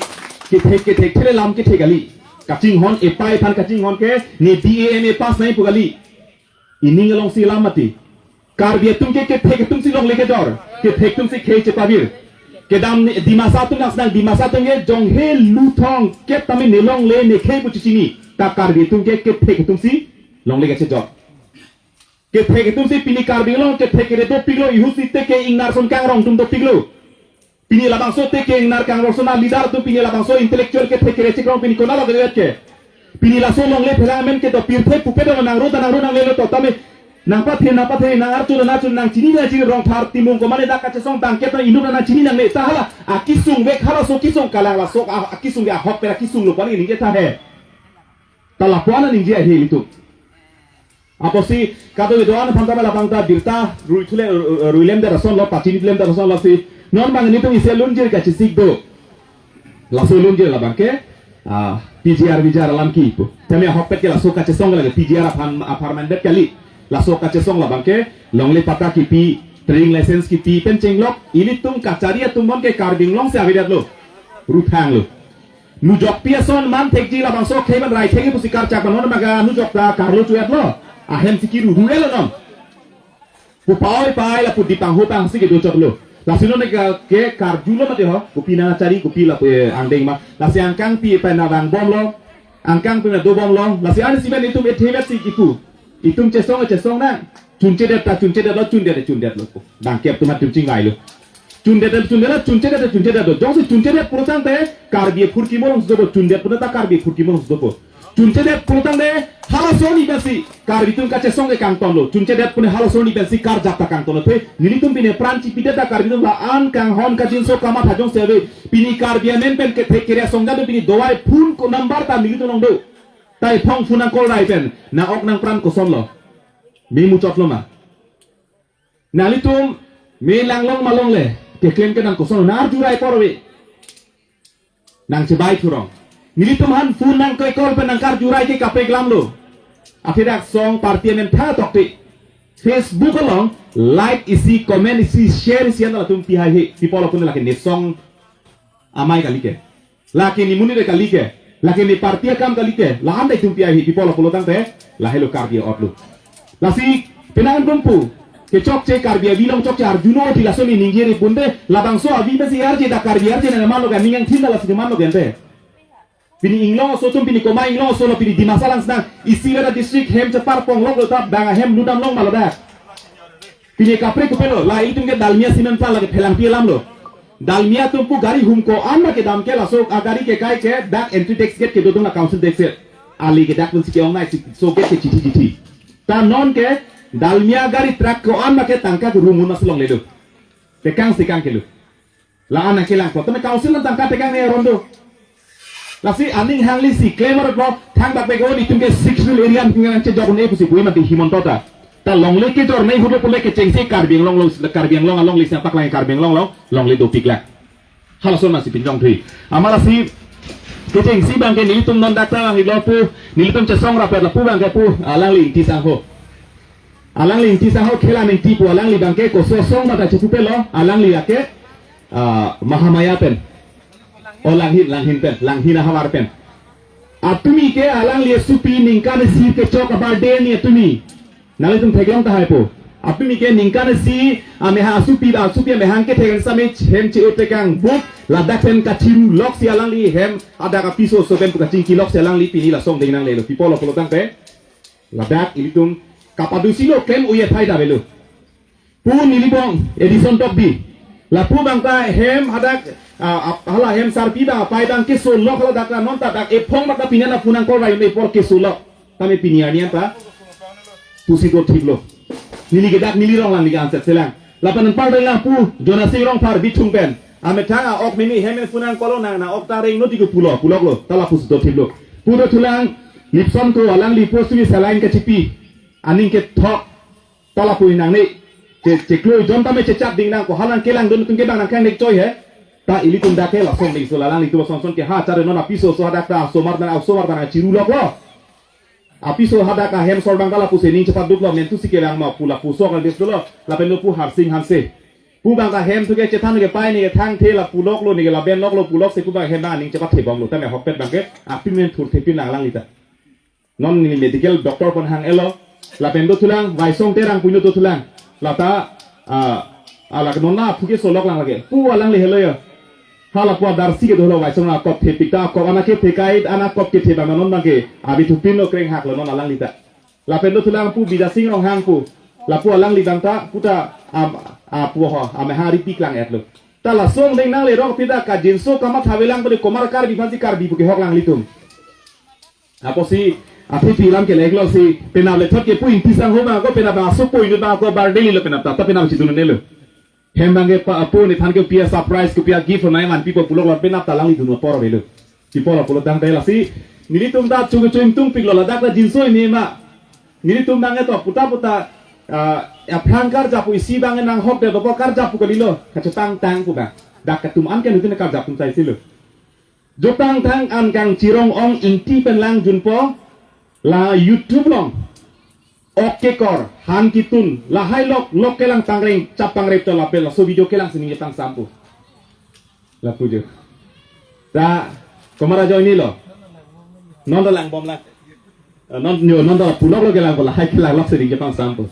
kethek kethek thele lam kethek kali. Kachinghon epai aphan kachinghon ke ne B A M A pass nai pu kali. Ining alongsi lam mati. Karbi atum ke kethek atumsi longle kejor. Kethek atumsi khei chepavir. Kedam ne Dimasa atum nang senang Dimasa atum ke jonghe luthong ket tame ne longle ne khei pu chechini. Ta Karbi atum ke kethek atumsi longle kechejor. Kethek atumsi pini Karbi Anglong kethek kere dopiklo, ihusi teke ingnar son kangrong atum dopiklo. Pini labangso tekeng nar kang rosona leader atum pini labangso intellectual kethe kere chikrong pini konat lo ke ke. Pini laso longle phelang amen ke do pirthe pupe do nangro ta nangro nanglelo to tame nangpathe nangpathe nang archu nang archu nangchini nangchini Rongphar Timung komane dak kachesong bangkep nang inut nangchini nangne ta hala akisung vek halaso kisung kalang laso a- akisung ke ahok pera kisung lo pani ningje ta he. Ta lapuan ningje he ilitum. Apotsi kadokave do-an aphan ta labang ta birta ruithule ruilem de rason lo pachini lem de rason lo si. Non bang nelitum isi lunjir kachesik do. Laso lunjir labang ke ah, P G R V G R alam kipu. Tame ahokpet ke laso kachesong lake P G R aphan apharman det kali. Laso kachesong labang ke longle patta kipi, trading license kipi pen chenglok ilitum kachari atum mon ke Karbi Anglong si avedet lo. Ruthang lo. Nujokpi ason man thekji labangso khei man rai thekji pusi karchak panon maga nujok ta karlo chuet lo. Ahem si kiru ruel lo non. Pu paoi pai lapu dipang hopang si kedo chot lo. Lasi non ke ke karju lo mate ho. Kopi nangchari kopi lapu eh, angdeng ma. Lasi angkangpi pai nabang bom lo. Angkangpi nado bom lo. Lasi ani siben itum ethe met si kipu. Itum chesong chesong nang. Chunchedet ta chunchedet lo chundet chundet lo. Bangkep atum atum chingvai lo. Chundet chundet chunchedet chunchedet chunchedet do. Jongsi chunchedet pulo tangte Karbi aphurkimo along si dopo chundet pulo ta Karbi aphurkimo along si dopo. Chunchedet pulo tangte halaso arni pensi Karbi atum kachesong ke kangton lo. Chunchedet pune halaso arni pensi karjap ta kangton lo. The nelitum pine pran chipidet ta Karbi atum la-an kanghon kajinso kamatha jongsi ave. Pini Karbi amen pen kethe kere asong jadu pini dawai phone ko number ta nelitum along do. Tai phong phone nang call rai pen nang ok nang pran koson lo. Me muchot lo ma. Nanglitum me langlong malongle keklem ke nang koson nang arju rai porve. Nang chebai thurong. Nelitum han phone nang koi call pen nang karju rai ke kaprek lam lo. Athe dak song party amen tha tokte. Facebook along like isi comment isi share isi an latum pi hai he. People apun lake ne song amei kali ke. Lake ne monit kali ke. Lake ne party akam kali ke. La-an dai tum pi hai he. People pulo tangte. Lahelo Karbi ot lo. Lasi penang tum pu. Kechokche Karbi avi along chokche arjuno thi laso ne ningje ri punte. Labangso avi pensi arje ta Karbi arje nang man lo kan ning angthin ta lasi man lo kan te. Pini inglong aso atum pini koma inglong aso lo pini Dimasa lang senang. Isi veda district hem chepar ponglok lo ta bang ahem ludam long ma lo dak. Pini kaprek kopilo la itum ke Dalmia cement plant lake phelangpi alam lo. Dalmia atum pu gari hum ko-an ma kedam ke laso agari kekai ke dak entry tax gate kedo dong la council tax gate. Ali ke dak pensi ke-ong nai si so gate ke chithi chithi. Ta non ke Dalmia gari truck ko-an ma ke tangka ke rumun mas longle do. Tekang sekang kelo. La-an nangkelang po. Tame council nang tangka tekang ne aron do. Lasi aning hangli si claim arot lo thangbak bego nelitum ke six mile area nang chejok ne pusi bui mati Himanta ta. Ta longle kejor nai hulo pule kechengsi Karbi Anglong lo Karbi Anglong alongle si paklang Karbi Anglong lo longle dopik la. Halason masi pinjong thui. Amat lasi kechengsi bang ke nelitum non dak ta hilo pu nelitum chesong rapet lapu bang ke pu alangli Ingti Sangho. Alangli Ingti Sangho khela ningti pu alangli bang ke koso song mata chepupelo alangli ake ah, Mahamaya pen. O Langhin, Langhin pen, Langhin ahavar pen. Atumi ke alangli asupi ningkan isi kechok abar de ni atumi. Nanglitum theklong tahai po. Atumi ke ningkan isi amehang asupi ba asupi amehang ke thek sami hem chi utekang buk ladak pen kachiru lok si alangli hem adak apiso so pen kachingki lok si alangli pini la song ding nanglelo. People pulo tangte. Ladak ilitum kapadusi lo klem uye thai ta avelo. Pu neli bong Edison Tokbi. Lapu bang ta hem hadak ah, ap- hala hem sarpi bang apai bang keso lok hala dak non ta dak ephong bang ta pini na phone nang call rai me por keso lok. Tame pini arni an ta. Pusi do thik lo. Neli ke dak neli rong lang neli ke anset selang. Lapen anpar dai lang pu Jonasing Rongphar Bithung pen. Amethang a-ok mimi hem phone nang call nang na ok ta reng no di ke pulo pulok lo. Ta lapusi do thik lo. Pu dothulang Lipson ko alangli post ni saline kachipi. Aning kethok. Ta lapu inang ni. Che chekloi jon tame chechat ding nang ko halang kelang dun tum ke bang nang kang nek choi he. Ta ilitum dak ke la song ding so la alanglitum son son ke ha chare non apiso so hadak ta somar dan somar dan chiru lok lo. Apiso hadak ahem sor bang ta lapusi ning chepat duk lo mentu si kelang ma pu lapu sok al des lo lapen lo pu Harsing Hanse. Pu bang ta hem thu ke chethan ke pai ni ke thang the lapu lok lo ni ke laben lok lo pu lok si pu bang hem bang ning chepat thebong lo tame ahokpet bang ke apin men thur thepin lang alangli ta. Non ni medical doctor pon hang elo. Lapen dothulang Vaisong Terang puno dothulang. Lata ah, alak non na phuke solok lang lake. Pu alangli helo ya. Hala pu adarsi ke dolo Vaisong na kop thepik ta kop anak ke thekai anak kop kethe bang non bang ke abi thupin lo kreng hak lo non alangli ta. Lapen dothulang pu Bidasing Ronghang pu. Lapu alangli bang ta pu ta am apu ho amehari piklang et lo. Laso angdeng nanglerok pita kajinso kamatha avelang pade komat Karbi aphansi Karbi pu kehok lang ilitum. Apotsi athe pi alam kelek lo si penap lethot kepu Ingti sangho abang ako penap abang aso po inut abang ako birthday lo penap ta, ta penap chidun-un-elo. Hem abangke pa apo ne than ke pia surprise ke pia gift nai man pipo pulok lo penap ta alangli dun apor avelo. Pipo lo pulo tangte lasi nelitum ta chu chu ingtungpik lo ladak ta jinso ini ma. Nelitum abangke to puta puta, ah, aphrang karjap pu isi abangke nanghok de dopo karjap pu kalilo. Kachetang tang pu abang. Dak ketum an ke nelitum karjap pu sai silo. Jutang thang an kangchirong ong Ingti pen lang junpo la YouTube along. Ok kekor, han kitun, lahai lok, lok kelang tangreng, chap pangrep to lapen laso video kelang sining ketang sampu. Lapu jo. Ta, komat ajoine lo. Non ta lang bom lang. Eh, non, nyo, non ta pulok lo kelang, lahai kelang lok sining ketang sampu.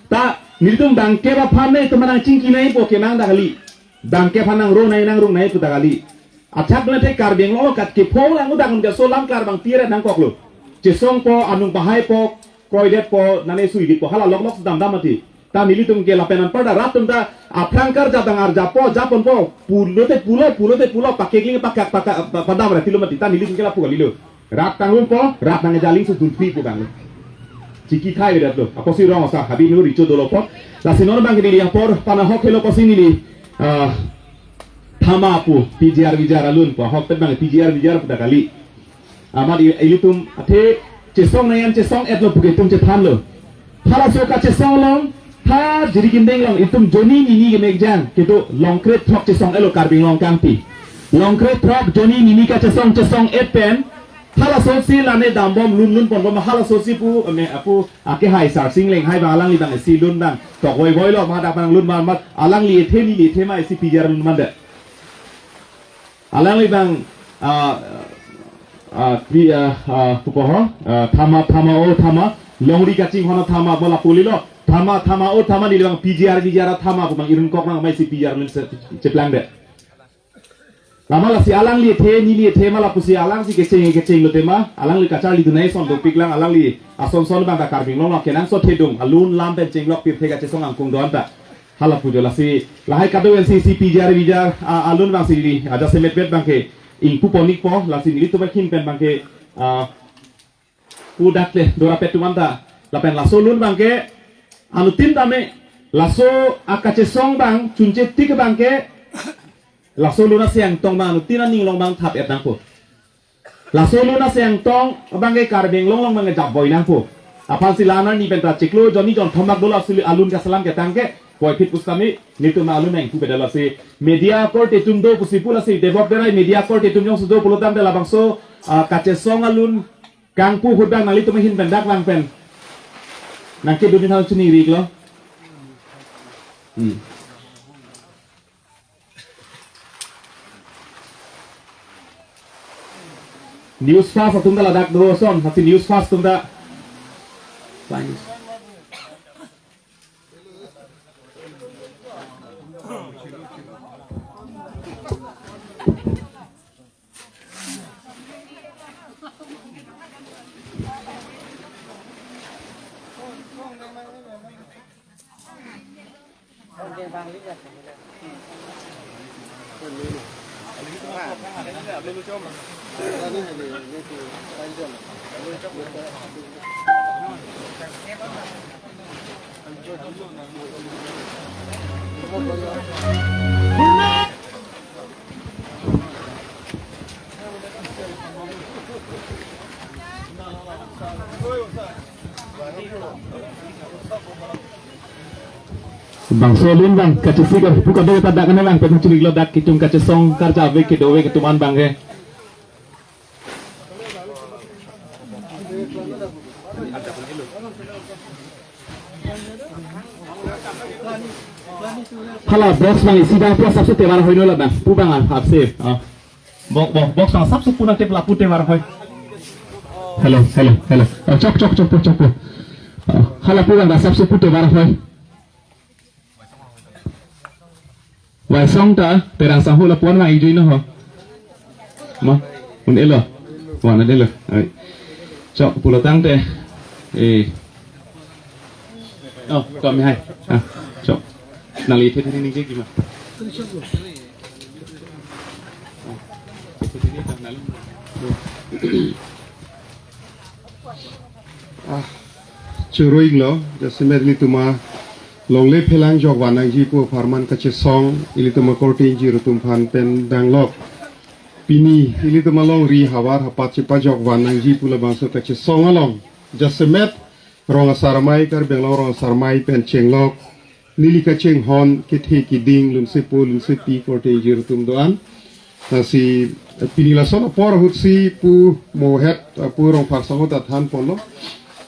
Ta, nelitum abangke aphan ne, teman nangchingki nai po kemang dak kali. Abangke aphan nangro nai nangrung nai pu dak kali. Athak nate Karbi Anglong lo kat kepho lang udak un ke so lam klar abang tiret nangkoklo. Chesongpo, anung pahaipo, kroidetpo, nane suidetpo, hala lok lok damdam mati. Ta nelitum ke lapen anparta rat atum ta aphrang karjap abang arjappo, japponpo, pulote pulo, pulote pulo, pakekling pakak, pakak, pa-, padam rat tilo mati, ta nelitum ke lapu kalilo. Rat tangungpo, rat nang jaling su dunpi pu abang. Chiki khai vedat lo. Apotsi rong asa habi nu richo dolo po. Lasi non abangke neli apor, panahok helo apotsi neli, ah, thama pu, P G R V G R alun pu, ahokpet abang P G R V G R pu dak kali. Amat i-, ilitum athe chesong nai an chesong-et lo pu ke itum chethan lo. Halaso kachesong along, ha jiri kindeng along, itum joni nini kemekjang, kedo longkret throk chesong-et lo Karbi Anglong kangpi. Longkret throk joni nini kachesong chesong-et pen, halaso si lane dambom lun lun ponbom halaso si pu, ame, apu, ake hai Sarsing Lenghai abang alangli abang si lun abang, tok voi voi lo, ma dak abang lun ma, ma, alangli ethe neli ethe ma isi P G R lun manda. Alangli abang, ah, ah, pi, ah, ah, pupo ho, ah, thama, thama, o thama, longri kachinghon athama, bola pulilo, thama, thama, o thama, neli abang P G R, P G R athama, pu abang irun kok nang, ma isi P G R lun se, cheplang de. Lama lasi alangli ethe, neli ethe ma lapusi alangsi kecheng, kecheng lo tema, alangli kacharli dunai ason dopik lang, alangli ason son abang ta Karbi Anglong lo kenangsot thedung, alun lam pen chenglok pirthe kachesong angkung do-an ta. Hala pu jo lasi lahai kado N C C P G R V G R, ah, alun abang si neli, ah, jasemet bet abangke ingpu ponik po, lasi nelitum ahin pen abangke, ah, pu dak le, dora pet atum anta, lapen laso lun abangke, anuttin tame, laso akachesong abang, chunche tik abangke, laso lun aseng tong abang, anuttin aning along abang thap-et nangpo. Laso lun aseng tong abangke Karbi Anglong along abangke jap boi nangpo. Aphansi la-an arni pen ta chiklo jonni jon thom bak dolo asuli alun kaselam ketang ke, puvoiphit pusitame, nelitum alun nangpu bedal lasi. Media korte atum do pusi pu lasi, debok derai media korte atum jongsi do pulo tangte labangso, ah, kachesong alun kangpu ahut abang nanglitum ahin pen dak lang pen. Nangkedun hal chini rik lo. Hmm. News Fast atum ta ladak do ason, lasi News Fast atum ta. Bangso alun abang kachesik pu kado ta dak ne lang pen chini lo dak kitung kachesong karja ave kedo ave ketuman abangke. Hala box abang isi abang pu asapso tevar hoi lo labang. Pu abang apse. Ah. Box, box, box abang asapso pu nangtep lapu tevar hoi. Hello, hello, hello. Ah, chok, chok, chok, chok, chok. Ah, hala pu abang asapso pu tevar hoi. Waisong ta, Terang Sangho lapu-an vang-ik jui no ho. Ma, un-elo. Wan un-elo. Ai. Chok pulo tangte. Eh. Oh, kami hai. Ah, chok. Nangli the the ningje kima. Ah, choro-iklo, jasemet ilitum alongle phelang jokvan nangji pu apharman kachesong, ilitum akorte ingjir atum aphan pen danglok. Pini ilitum alongri havar hapat chepajokvan nangji pu labangso kachesong along, jasemet rong asarmai, Karbi Anglong rong asarmai pen chenglok, neli kachinghon kethe kiding lunsepo lunsepi korte ingjir atum do-an. Lasi pini lason apor ahutsi pu mohet, pu Rongphar saho ta thanponlo.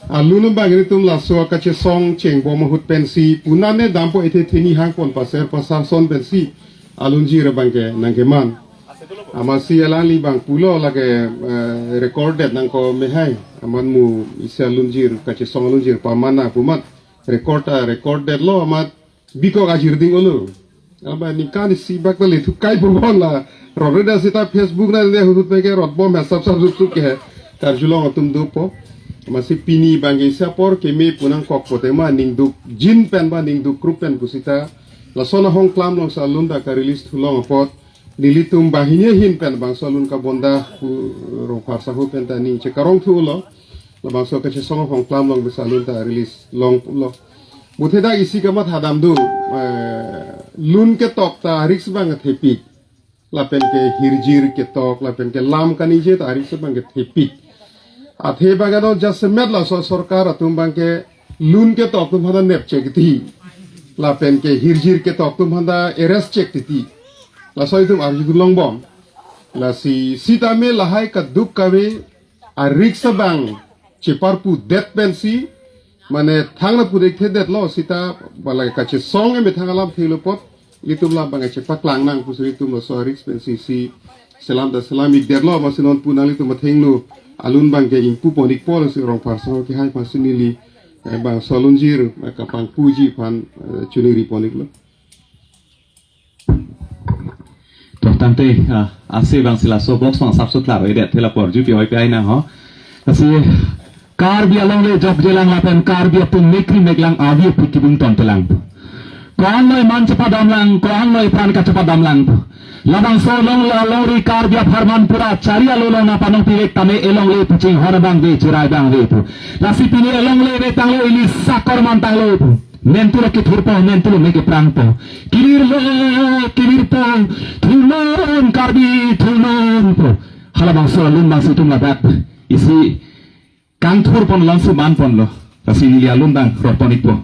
Alun abang ilitum laso kachesong chengbom ahut pensi pu nane dampo, ethe theni hangpon, paser pasar son pensi alunjir abangke nangkeman. Amatsi alangli abang pulo lake, eh, recorded nangkok mehai. Amat mu isi alunjir, kachesong alunjir pamana pu amat record ta recorded lo, amat bikok ajir ding olo. Amat ningkan isi bak ta lethukai bomla. Roreda sita Facebook nane ahut ahut penke rotbom he, sap sap suk suk ke. Karjulong atum dopo. Amatsi pini abangke isi apor keme pu nangkok pote ma ningduk jin pen ba ningduk krup pen pusita lason ahongklam alongsi alun ta ka-release thulong apot, nelitum banghini ahin pen bangso alun kabonda pu Rongphar saho pen ta ning chekarong thulo. Labangso kachesong ahongklam along bangso alun ta release longlo. Muthe dak isi kamatha dam do, eh, lun ketok ta risk abang thepik. Lapen ke hirjir ketok, lapen ke lam kaningje ta risk abang thepik. Athe abang ano jasemet laso sorkar atum abangke lun ketok atum aphanta nep chek titi. Lapen ke hirjir ketok atum aphanta arrest chek titi. Laso itum arju longbom. Lasi sitame lahai kaduk kave a-risk abang cheparpu det pensi, mane thang lapu rik thedetlo sita, ba lake kachesong emethang alam thelo apot, ilitum lam abang chepaklang nang pusi ilitum laso a-risk pensi si selam ta selam-ikdetlo, amatsi non pu nanglitum athengno alun abangke ingpu pon-ikpo, lasi Rongphar saho kehai aphansi neli, eh, bangso alunjir, eh, kapangpuji aphan, eh, chuningri pon-iklo. To tangte, ah, ase abangsi laso box abang sapso klar-edet, thela apor jupi oi pi ai nang ho. Lasi Karbi alongle jokjelang lapen Karbi atum mekri meklang avi aphi kibung tontelang. Ko-an loi man chepadamlang, ko-an loi pran kachepadamlang. Labangso alongle alongri Karbi apharman pura chari alo along nangpanong pivek tame elongle pu chinghon abang ave, chirai abang ave pu. Lasi pini elongle ave tanglo, ili sakor man tanglo pu. Mentulo kethurpo, mentulo me keprangpo. Kevirlo, kevirpo, thurnon Karbi, thurnon po. Halabangso alun abangsi itum ladak isi kangthur pon alongsi man ponlo. Lasi neli alun abang rot pon-ikpo.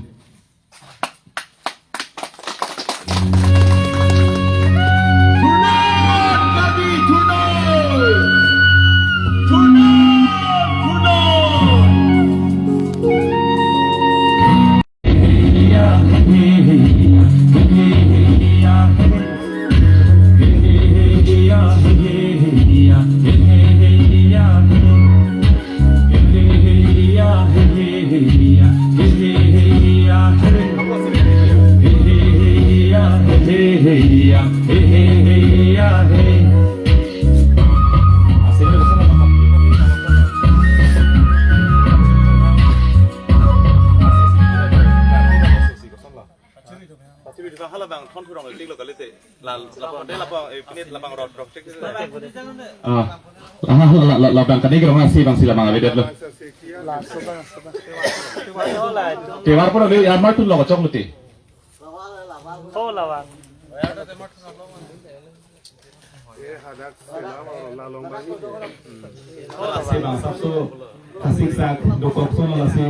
Pachiri dukan hala abang thon thurong tik lo kalite. La, lapang de lapang, eh, pinit lapang rot rot tik. Ah, la, la, la, la, labang kani kerong asi abangsi labang avedetlo. Kewar pon le amar tun lo kachok luti. Oh, labang. Lasi bang sapso kasik sak dokok sono lasi.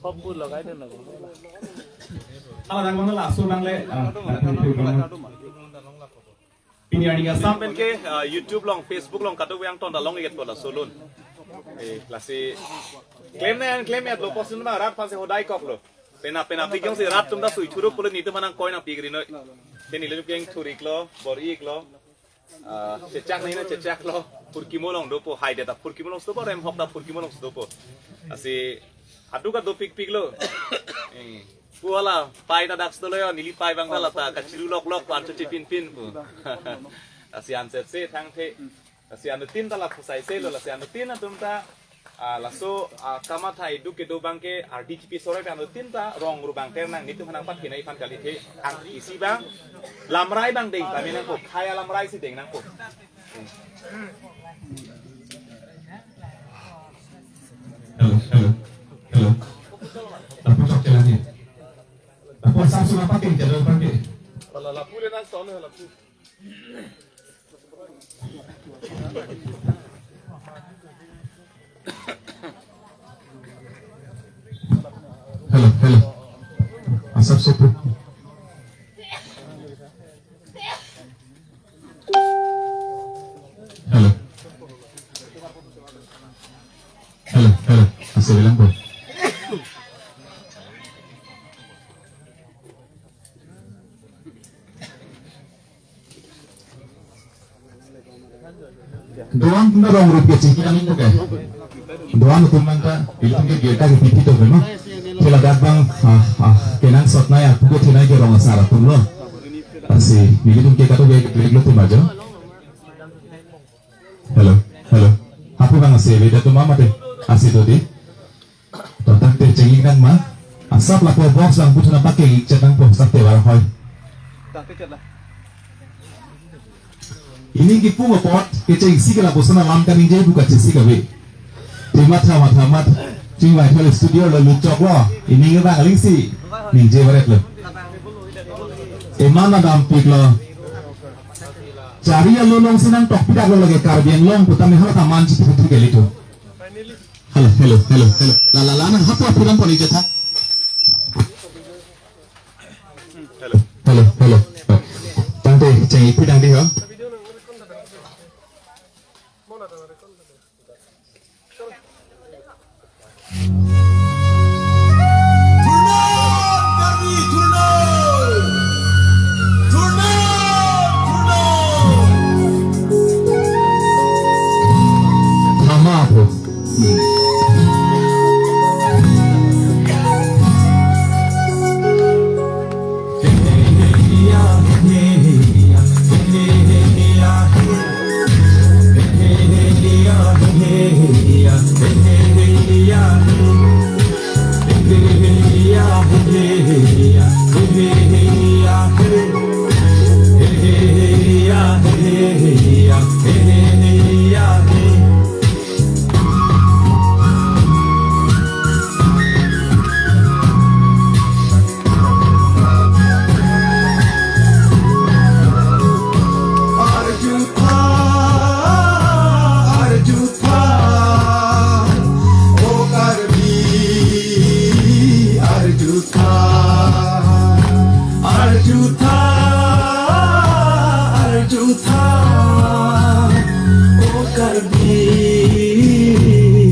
Hop bu logai dun logai. Ala dang mana laso dang le. Ah, dang le dang. Pini arni asam pen ke, ah, YouTube along, Facebook along kadokave angton ta long-ikpo laso alun. Eh, lasi claim na claim-etlo, post na rat aphansi hodai koklo. Pena pena pi jongsi rat atum ta sui thuruk pulo nelitum aphan nangkoi nangpikri noi. Ke nelitum keng thur-iklo, bor-iklo. Ah, chechak nangji na chechaklo. Phurkimo along dopo, haidet ta phurkimo alongsi dopo, remhok ta phurkimo alongsi dopo. Lasi aduk aduk pikpiklo. Eh, pu hala pai ta dak sitolo yo, neli pai abang ta lata kachiru loklok, pu anchot chepinpin pu. Lasi ansetse thangthe. Lasi anuttin ta lapu saiselo, lasi anuttin atum ta Ah, laso, ah, kamatha iduk kedo abangke R D G P soroi pen anuttin ta rong ru abang ter nang, netum aphan nangpathenei aphan kali, te ang isi abang lamrai abang deng tame nangpo, khei alamrai si deng nangpo. Hello, hello, hello. Lapu chok chelang he. Lapu asap sula pakai jalan pakai. Lapu le na son lapu. Hello, hello. Asap sopo. Hello. Hello, hello. Asap bilang po. Doan tunda rong rup kecil kita minta ke. Doan utum nangta, ilitum ke geta ke pipi to beno. Sila dak abang, ah, ah, kenangsot naya, puke thinai ke rong asar atum lo. Asi, ilitum ke katu ke gek lo tum ajo. Hello, hello. Hapu abang asi, beda tum mama te. Asi to di. To tangte chengik nang ma. Asap lapu box lang puthuna pakai chet nangpo, asap te bar hoi. Tangte chet la. Ining kipung apot kechengsi ke lapuson alam kaningje buka chisi kave. Te matha matha mat. Chingvai thal studio lo luchok lo. Ining abang alingsi ningje baret lo. Eman adam pik lo. Chari along si nangtok pidak lo lage Karbi Anglong pu tame hala ta man chithu thu ke litu. Hello, hello, hello, hello. La, la, la, nang hapu hapu nang poni jatha. Hello, hello. Tangte chengik pi tangte ho. Thurnon, Karbi, thurnon! Thurnon, thurnon! Thama po. Arju tha, arju tha, o Karbi, arju tha, arju tha, arju tha, o Karbi,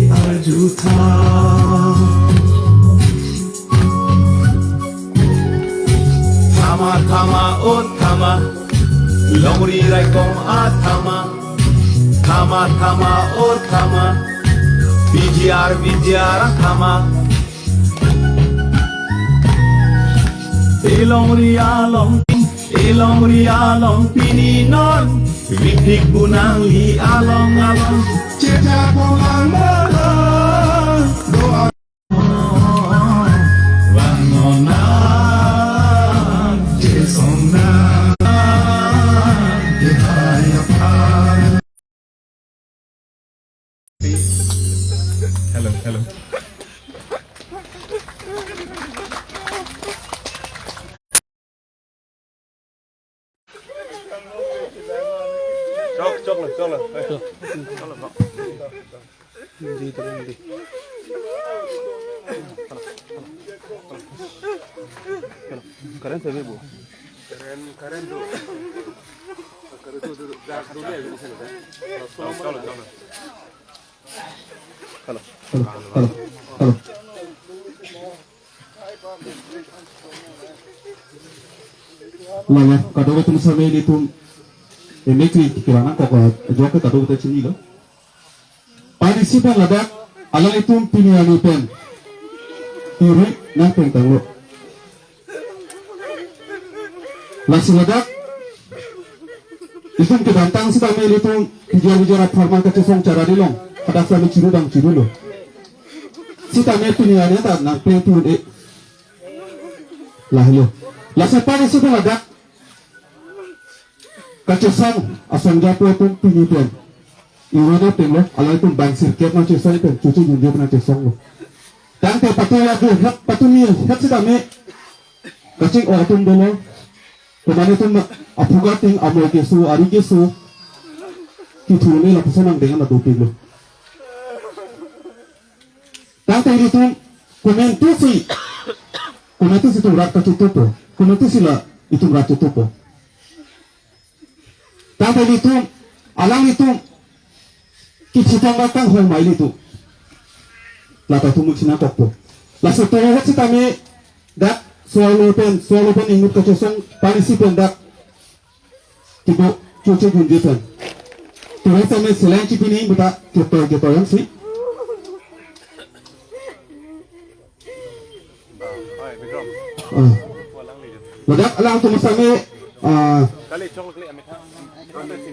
arju tha. Thama, thama, o thama, longri raikom athama. Thama, thama, o thama, P G R, P G R athama. Elongri along, elongri along pini non, ripik bunangli along along. Cheta pulang malang, doa. Hello, hello. Chok, chok lo, chok lo. Chok lo, chok lo. Hindi, hindi. Current sabi bu? Current, current do. Current do, do, do, do, do. Chok lo, chok lo. Hello. Hello, hello, hello. Lala, kadokave atum same ilitum emekri kelang nangkok, ajok ke kadokave ta chinilo. Padi sipan ladak, alanglitum pini arni pen turi nangpeng tanglo. Lasi ladak, itum kedamtang sitame ilitum P G R P G R apharman kachesong chara dilong. Dak sami chiru dam chiru lo. Sitame pini ane ta nang pe tu de. Lahelo. Laso pari sudah ada. Kachesong asong japo pun pini pen. Iwana pen lo, alai pun bang sirkep na chesong pen, cucu junjung na chesong lo. Tangte patu lagu, hep patu ni, hep sitame. Kaching-o atum dolo. Pemane atum aphuga ting amoi keso, ari keso. Kithuruni lapuson nang dengan adu pilo. Tangte ilitum komentusi, komentusi itum rat kachitupo, komentusi la itum rat chitupo. Tangte ilitum, alanglitum, kichitang batang hong mai ilitum. Lata tumuk sina kokpo. Laso toro hot sitame dak swallow pen, swallow pen ingut kachesong parisi pen dak. Tibo, cucu gunji pen. Toro sitame selain chipini buta keto keto yang si. Ah. Ladak alangtum sitame, ah,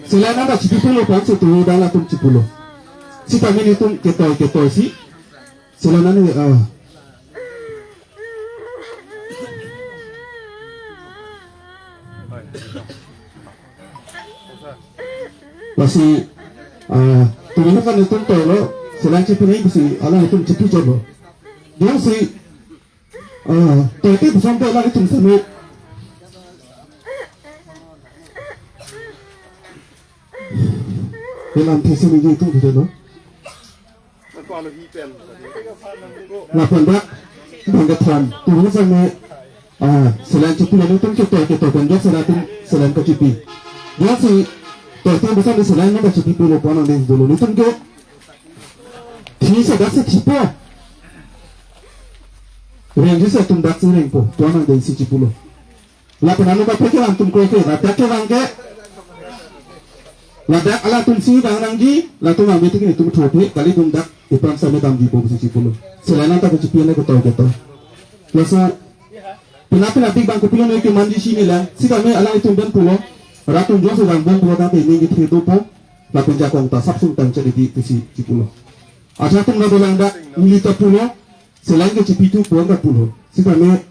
selain nang chipi pulo pen si toro dang atum chipulo. Sitame ilitum keto keto si. Selain nang, ah. Lasi, ah, tumi kan itum tolo, selain chipini si, alangtum chipi jolo. Dia si, ah, tete pusam to alangtum sami. Dalam tesi ni itu gitu lo. Lapen dak, bang kethom, tumi sitame, ah, selain chipi lo, itum keto keto pen jok selain itum selain kachipi. Jok si, to itum bisa ni selain nang kachipi pulo pon nang deng dulu itum ke. Thi sa dak si chipo. Reng si itum dak si rengpo, pon nang deng si chipulo. Lapen anu kaprek ke alanglitum kroikre, ladak ke bang ke. Ladak alangtum si bang nangji, latum bang meeting itum thothe, kali itum dak ipran same damji po si chipulo. Selain nang ta kachipi ane keto keto. Laso, pina pina big bang kopilo ne kemanji si nila, sitame alanglitum pen pulo, rat atum jok si bang bon pulo tangte ning kethe dopo, lapen jakong ta sapsung tang chedi di si chipulo. Acha atum na dolang dak, neli ta pulo, selain ke chipi tu puan ta pulo. Sitame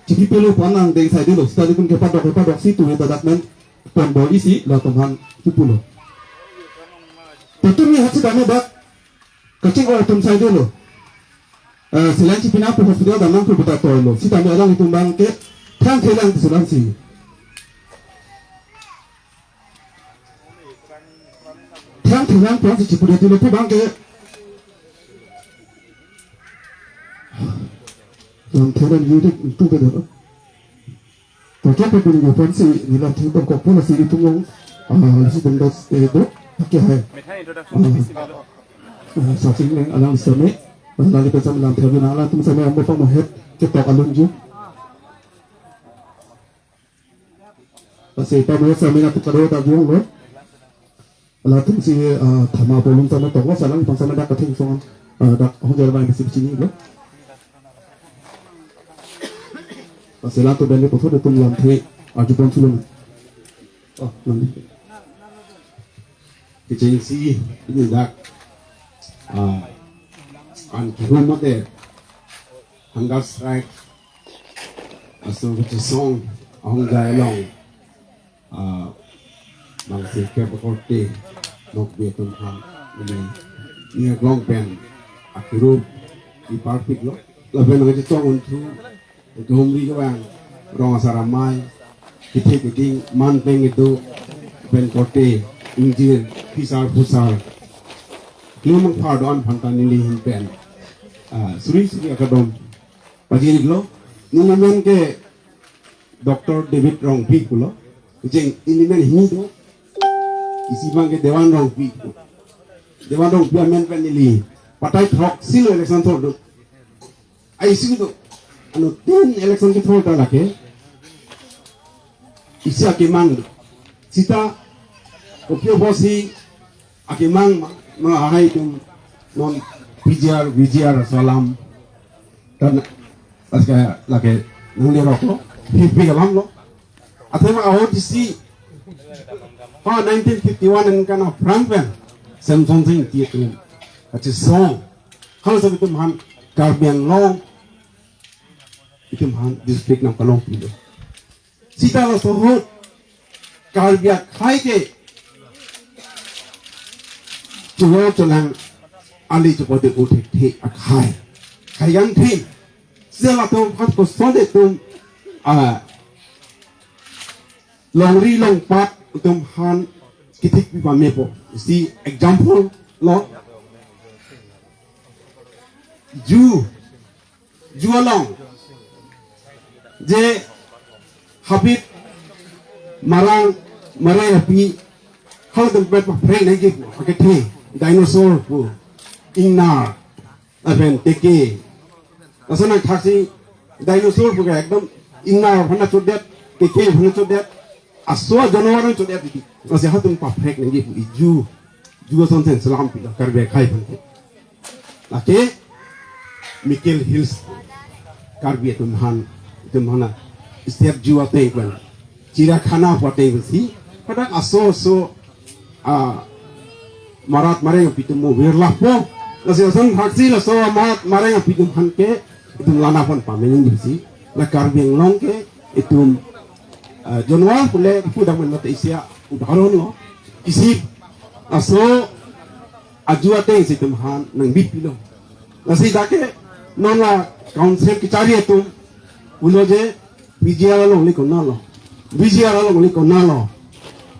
chipi pulo puan nang deng sai delo. Sitame kun kepadok kepadok si tu ta dak men pon bol isi latum han chipulo. Patu ni hasi dame dak kaching-o atum sai delo. Eh, selain chipi nang pu hospital dam nang pu buta toilo. Sitame alanglitum bang ke thang thelang selain si. Thang thelang puan si chipude tilo pu bang ke. Lamthe ran yu dik tu ke dolo. Toke pe pini puan si ni lamthe bang kok pula si itum long. Ah, si bang das eh do. Oke hai. Ah, ah, sa sing leng alang sami. Alang itum sami lamthe nang alangtum sami amo pamo het ketok alun ju. Lasi pamo sami na tukado ta jong lo. Latum si, ah, thama bolung tama toklo, salang pang sama dak kathing song, ah, dak hong jar bang bisi bisi ni lo. Lasi latum beli potho de tum lamthe arju pon sulung. Oh, nanti. Kecheng si ini dak, ah, an kirum mate hunger strike. Aso kachesong ahong jai long. Ah, bang sirkep korte nokbe atum aphan ini, ini aklong pen akirup iparpik lo. Lapen nang chetong unthu, unthu humri kevang, rong asar amei, kethe keding, man peng kedo, pen korte ingjir, phisar phusar. Klimang phar do-an aphan ta neli ahin pen, ah, suri suri akadom pajir iklo. Neli amen ke Doctor David Rongpi pulo. Kecheng neli amen hini do. Isi bang ke Dewan Rongpi. Dewan Rongpi amen pen neli patai throksi lo election thor do. Ai isi do. Anuttin election kethor ta lake isi akemang do. Sita kopio bosi akemang ma, ma ahai atum non P G R, V G R aso alam. Tan aska lake nangli roklo, hipi alam lo. Athema ahut isi, ha nineteen fifty-one aningkan aphrang pen Semson Sing Ingti atum kachesong. Halaso atum aphan Karbi Anglong itum aphan district nangpalongpilo. Sita laso ahut Karbi akhai ke cholo cholang ali chepode uthekthe akhai. Khai yang thim. Sita latum aphan kosonde itum, ah, longri longpat itum aphan kithik pi pamepo. Si example lo. Ju, ju along je habit marang marai api halatum aphan paprek nangji pu, akethe, dinosaur pu, ingnar, lapen teke. Lason nangthaksi dinosaur pu ke ekdom ingnar aphan chodet, teke aphan chodet, aso ajanwar aphan chodet titi. Lasi halatum paprek nangji pu, i ju, ju ason sen selam pilo Karbi akhai aphan ke. Lake Mikir Hills Karbi atum aphan, itum aphan state ju ateng pen, Chiriakhana pu ateng pen si, hadak aso aso, ah, marat mareng api atum mo virlapo. Lasi ason thaksi laso marat mareng api atum aphan ke itum lana aphan pame nangji pusi, la Karbi Anglong ke itum, ah, janwar pule ipu dang men mate isi audahoron lo. Isi aso aju ateng si itum aphan nangbipilo. Lasi dak ke non la council kachari atum pulo je P G R alongle konatlo, V G R alongle konatlo.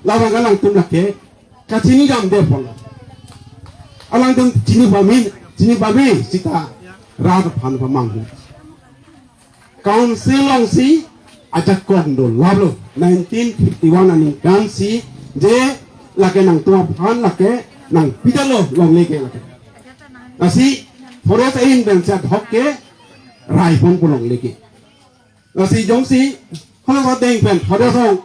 Labang alangtum lake kachini damde pulo. Alangtum chini pame, chini pame sita rat aphan pamanghu. Council alongsi ajakong dolaplo. Nineteen fifty-one aningkan si je lake nangtum aphan lake nangpidetlo longle ke lake. Lasi forest ahin pen si ahok ke rai ponpo longle ke. Lasi jongsi halaso ateng pen forest along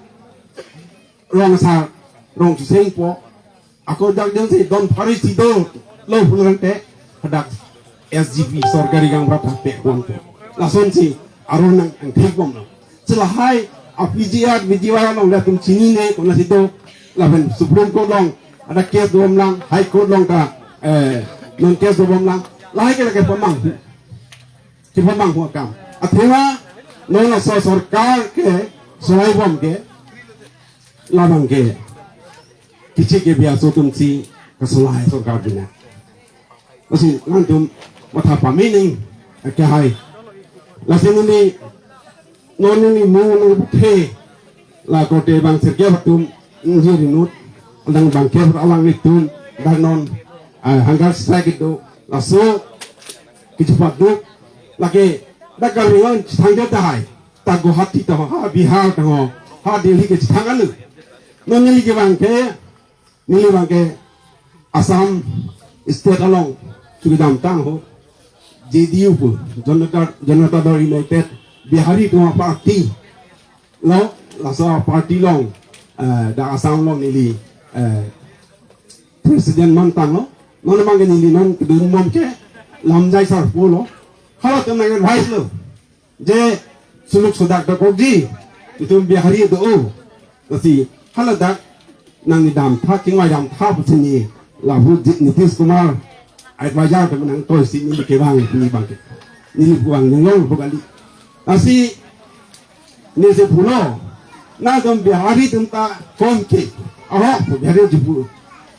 rong asar rong chusengpo, ako dak jongsi don phari si dolo pulo tangte hadak S G B sorkari gaonbura ta pe ponpo. Lasonsi aron nang angthek bomlo. Si lahai a P G R, V G R along latum chinine konatsi do, lapen Supreme Court along ada case dobom lang, High Court along ta, eh, non case dobom lang, lahai ke lake pamang, kepamanghu akam. Athema non laso sorkar ke solai bom ke labang ke kichi ke biaso atumsi kasolai sorkar bina. Lasi nangtum matha pame nangji akehai. Lasi neli non neli mo nangputhe la korte bang sirkep atum ingjir inut, adang bangkep alanglitum dak non, ah, hunger strike do, laso kechepaduk lake dak Karbi Anglong chethangdet tahai, ta Guwahati ta ho, ha Bihar ta ho, ha Delhi ke chethang anu. Non neli kevang ke, neli vang ke Assam State along chukidamtang ho, J D U pu, Janata, Janata Dal United, Bihari atum aparty lo, laso aparty along, eh, dak Assam along neli, eh, president mantanglo. Non abang ke neli non kedun bom ke lamjai sarpo lo. Halatum nang-advise lo je suluk sodak dokokji, itum Bihari do-o. Lasi haladak nangli damtha, kingvai damtha pusi neli lapu ji Nitish Kumar advisor ke nangtoisi neli kevang, neli bang ke, neli puang neli long pu kali. Lasi neli si pulo, nangtum Bihari atum ta kom ke, aho pu Bihari atum pulo,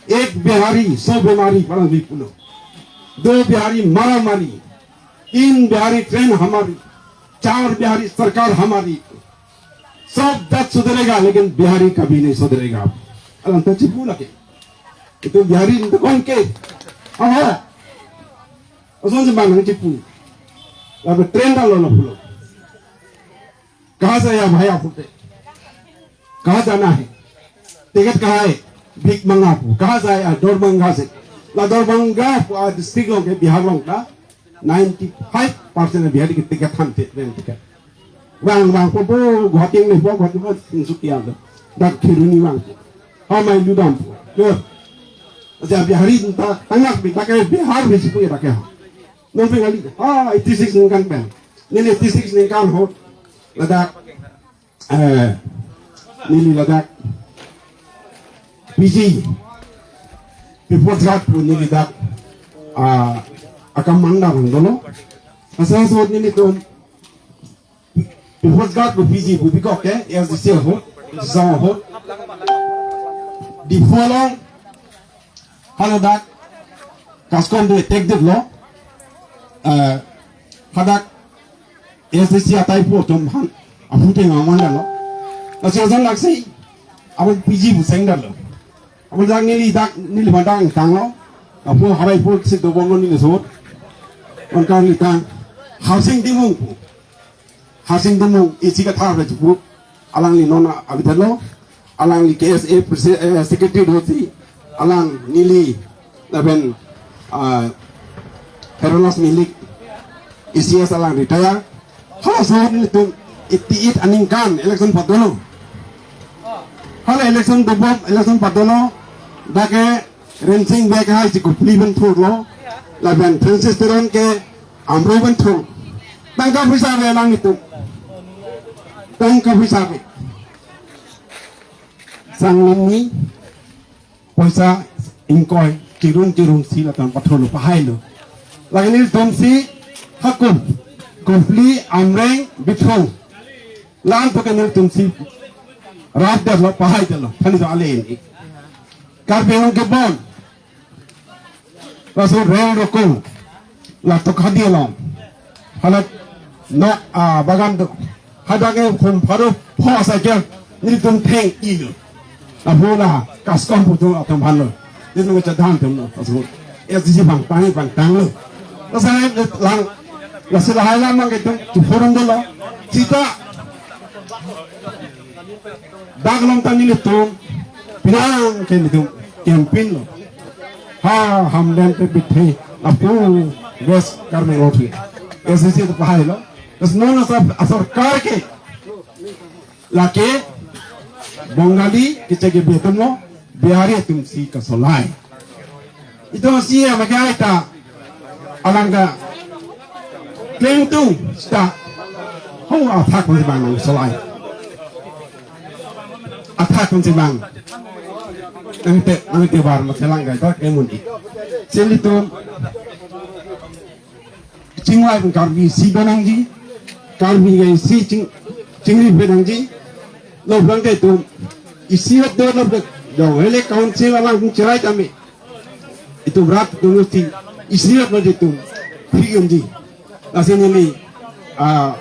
ek Bihari, so bimari, parang si pulo. Do Bihari maramari, तीन बिहारी ट्रेन हमारी, चार बिहारी सरकार हमारी, सब जट सुधरेगा लेकिन बिहारी कभी नहीं सुधरेगा। Alang ta chipu lake. Itum Bihari atum ta kom ke. Aha. Asonsi bang nangchipu. Lapen train ta lo lapulo. कहाँ से आया भाई आप लोग? कहाँ जाना है? टिकट कहाँ है? भीख मंगा pu. कहाँ से आया? दरभंगा से. La Darbhanga pu a district along ke Bihar along ta ninety five percent Bihari ke ticket than the train ticket. Vang vangpo, po Guwahati nangpo, Guwahati po Tinsukia lo. Dak Kheroni vangpo. Ha Mailu dampo. Ke. Aja Bihari ta tangak bi, dak ke Bihar bi chipu ya dak ke. Non pen kali. Ah, eighty six ningkan pen. Neli eighty six ningkan ahut ladak, eh, neli ladak P G, People's Guard pu neli dak ah, akam mandar dolo. Asa sot nelitum People's Guard pu P G pu bikok ke A S D C ahut, Jong ahut. Diphu along, haladak, CASCOM do attack detlo. Eh, hadak A S D C atai pu atum aphan aphu te ngangman lo. Lasi ajan laksi, abo P G pu seng detlo. Abo dak neli dak neli bandang tanglo. Aphu harai pu si dobom lo neli sot. Angkang neli tang. Harsing Timung pu. Harsing Timung isi kathar le chupu. Alangli non avidetlo. Alangli K S A presi-, eh, secretary dosi. Alang neli lapen, ah, Herolas Milik, E C S alang retire. Hala sot nelitum eighty-eight aningkan election padolo. Hala election dobom, election padolo. Dak ke Rensing Bey hai si Kopili pen thurlo. Lapen Francis Teron ke Amroi pen thur. Tangka poisa ave alanglitum. Tangka poisa ave. Sanglimni poisa ingkoi kirung kirung si latum pathurlo, pahailo. Lake nelitum si hakum, Kopili, Amreng, Bithung, la-an pu ke nelitum si rapdetlo, pahaidetlo, thani jo ale ini. Karbi Anglong kebon, laso rel rokong, la Tokhadi along, hadak nok, ah, bagan do. Hadak ke khum pharo pho asai ke nelitum theng-ilo. Aphu la CASCOM pu atum aphan lo. Nelitum chadam atum lo. Laso S D C bang tang bang tanglo. Lasi lang, lasi lahai lam mang ke itum chuphorum dolo. Sita dak along ta nelitum pinang ke nelitum campaign lo. Ha Hamren pen bithe lapu West Karbi Anglong thu. S D C ta pahailo. Terus non asar, asar kar ke lake Bengali kecil ke Bihari atum lo, Bihari atum si kasolai. Itum si ya makai ta alang ka klem tung sta. Ho athak pun si bang nangsolai. Athak pun si bang. Nangte, nangte bar makelang ka dak emun i. Selitum chingvai pen Karbi si benangji, Karbi ke si ching, chingri benangji. Lo bang ke itum isi rat do lo bek dong hele council alang pun cherai tame. Itum rat do lo si isi rat lo itum free unji. Lasi neli, ah,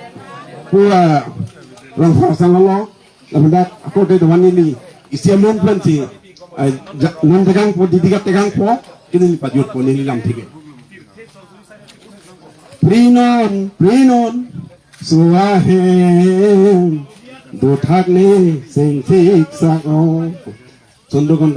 pura lang phasang lo. Lapen dak ako de doan neli isi amun pen si, eh, ja-, non tegang po, didi ka tegang po, kini neli pajut po neli lam thik ke. Phri non, phri non, su ahem, do thak ne, sing thik sak o. Chundukon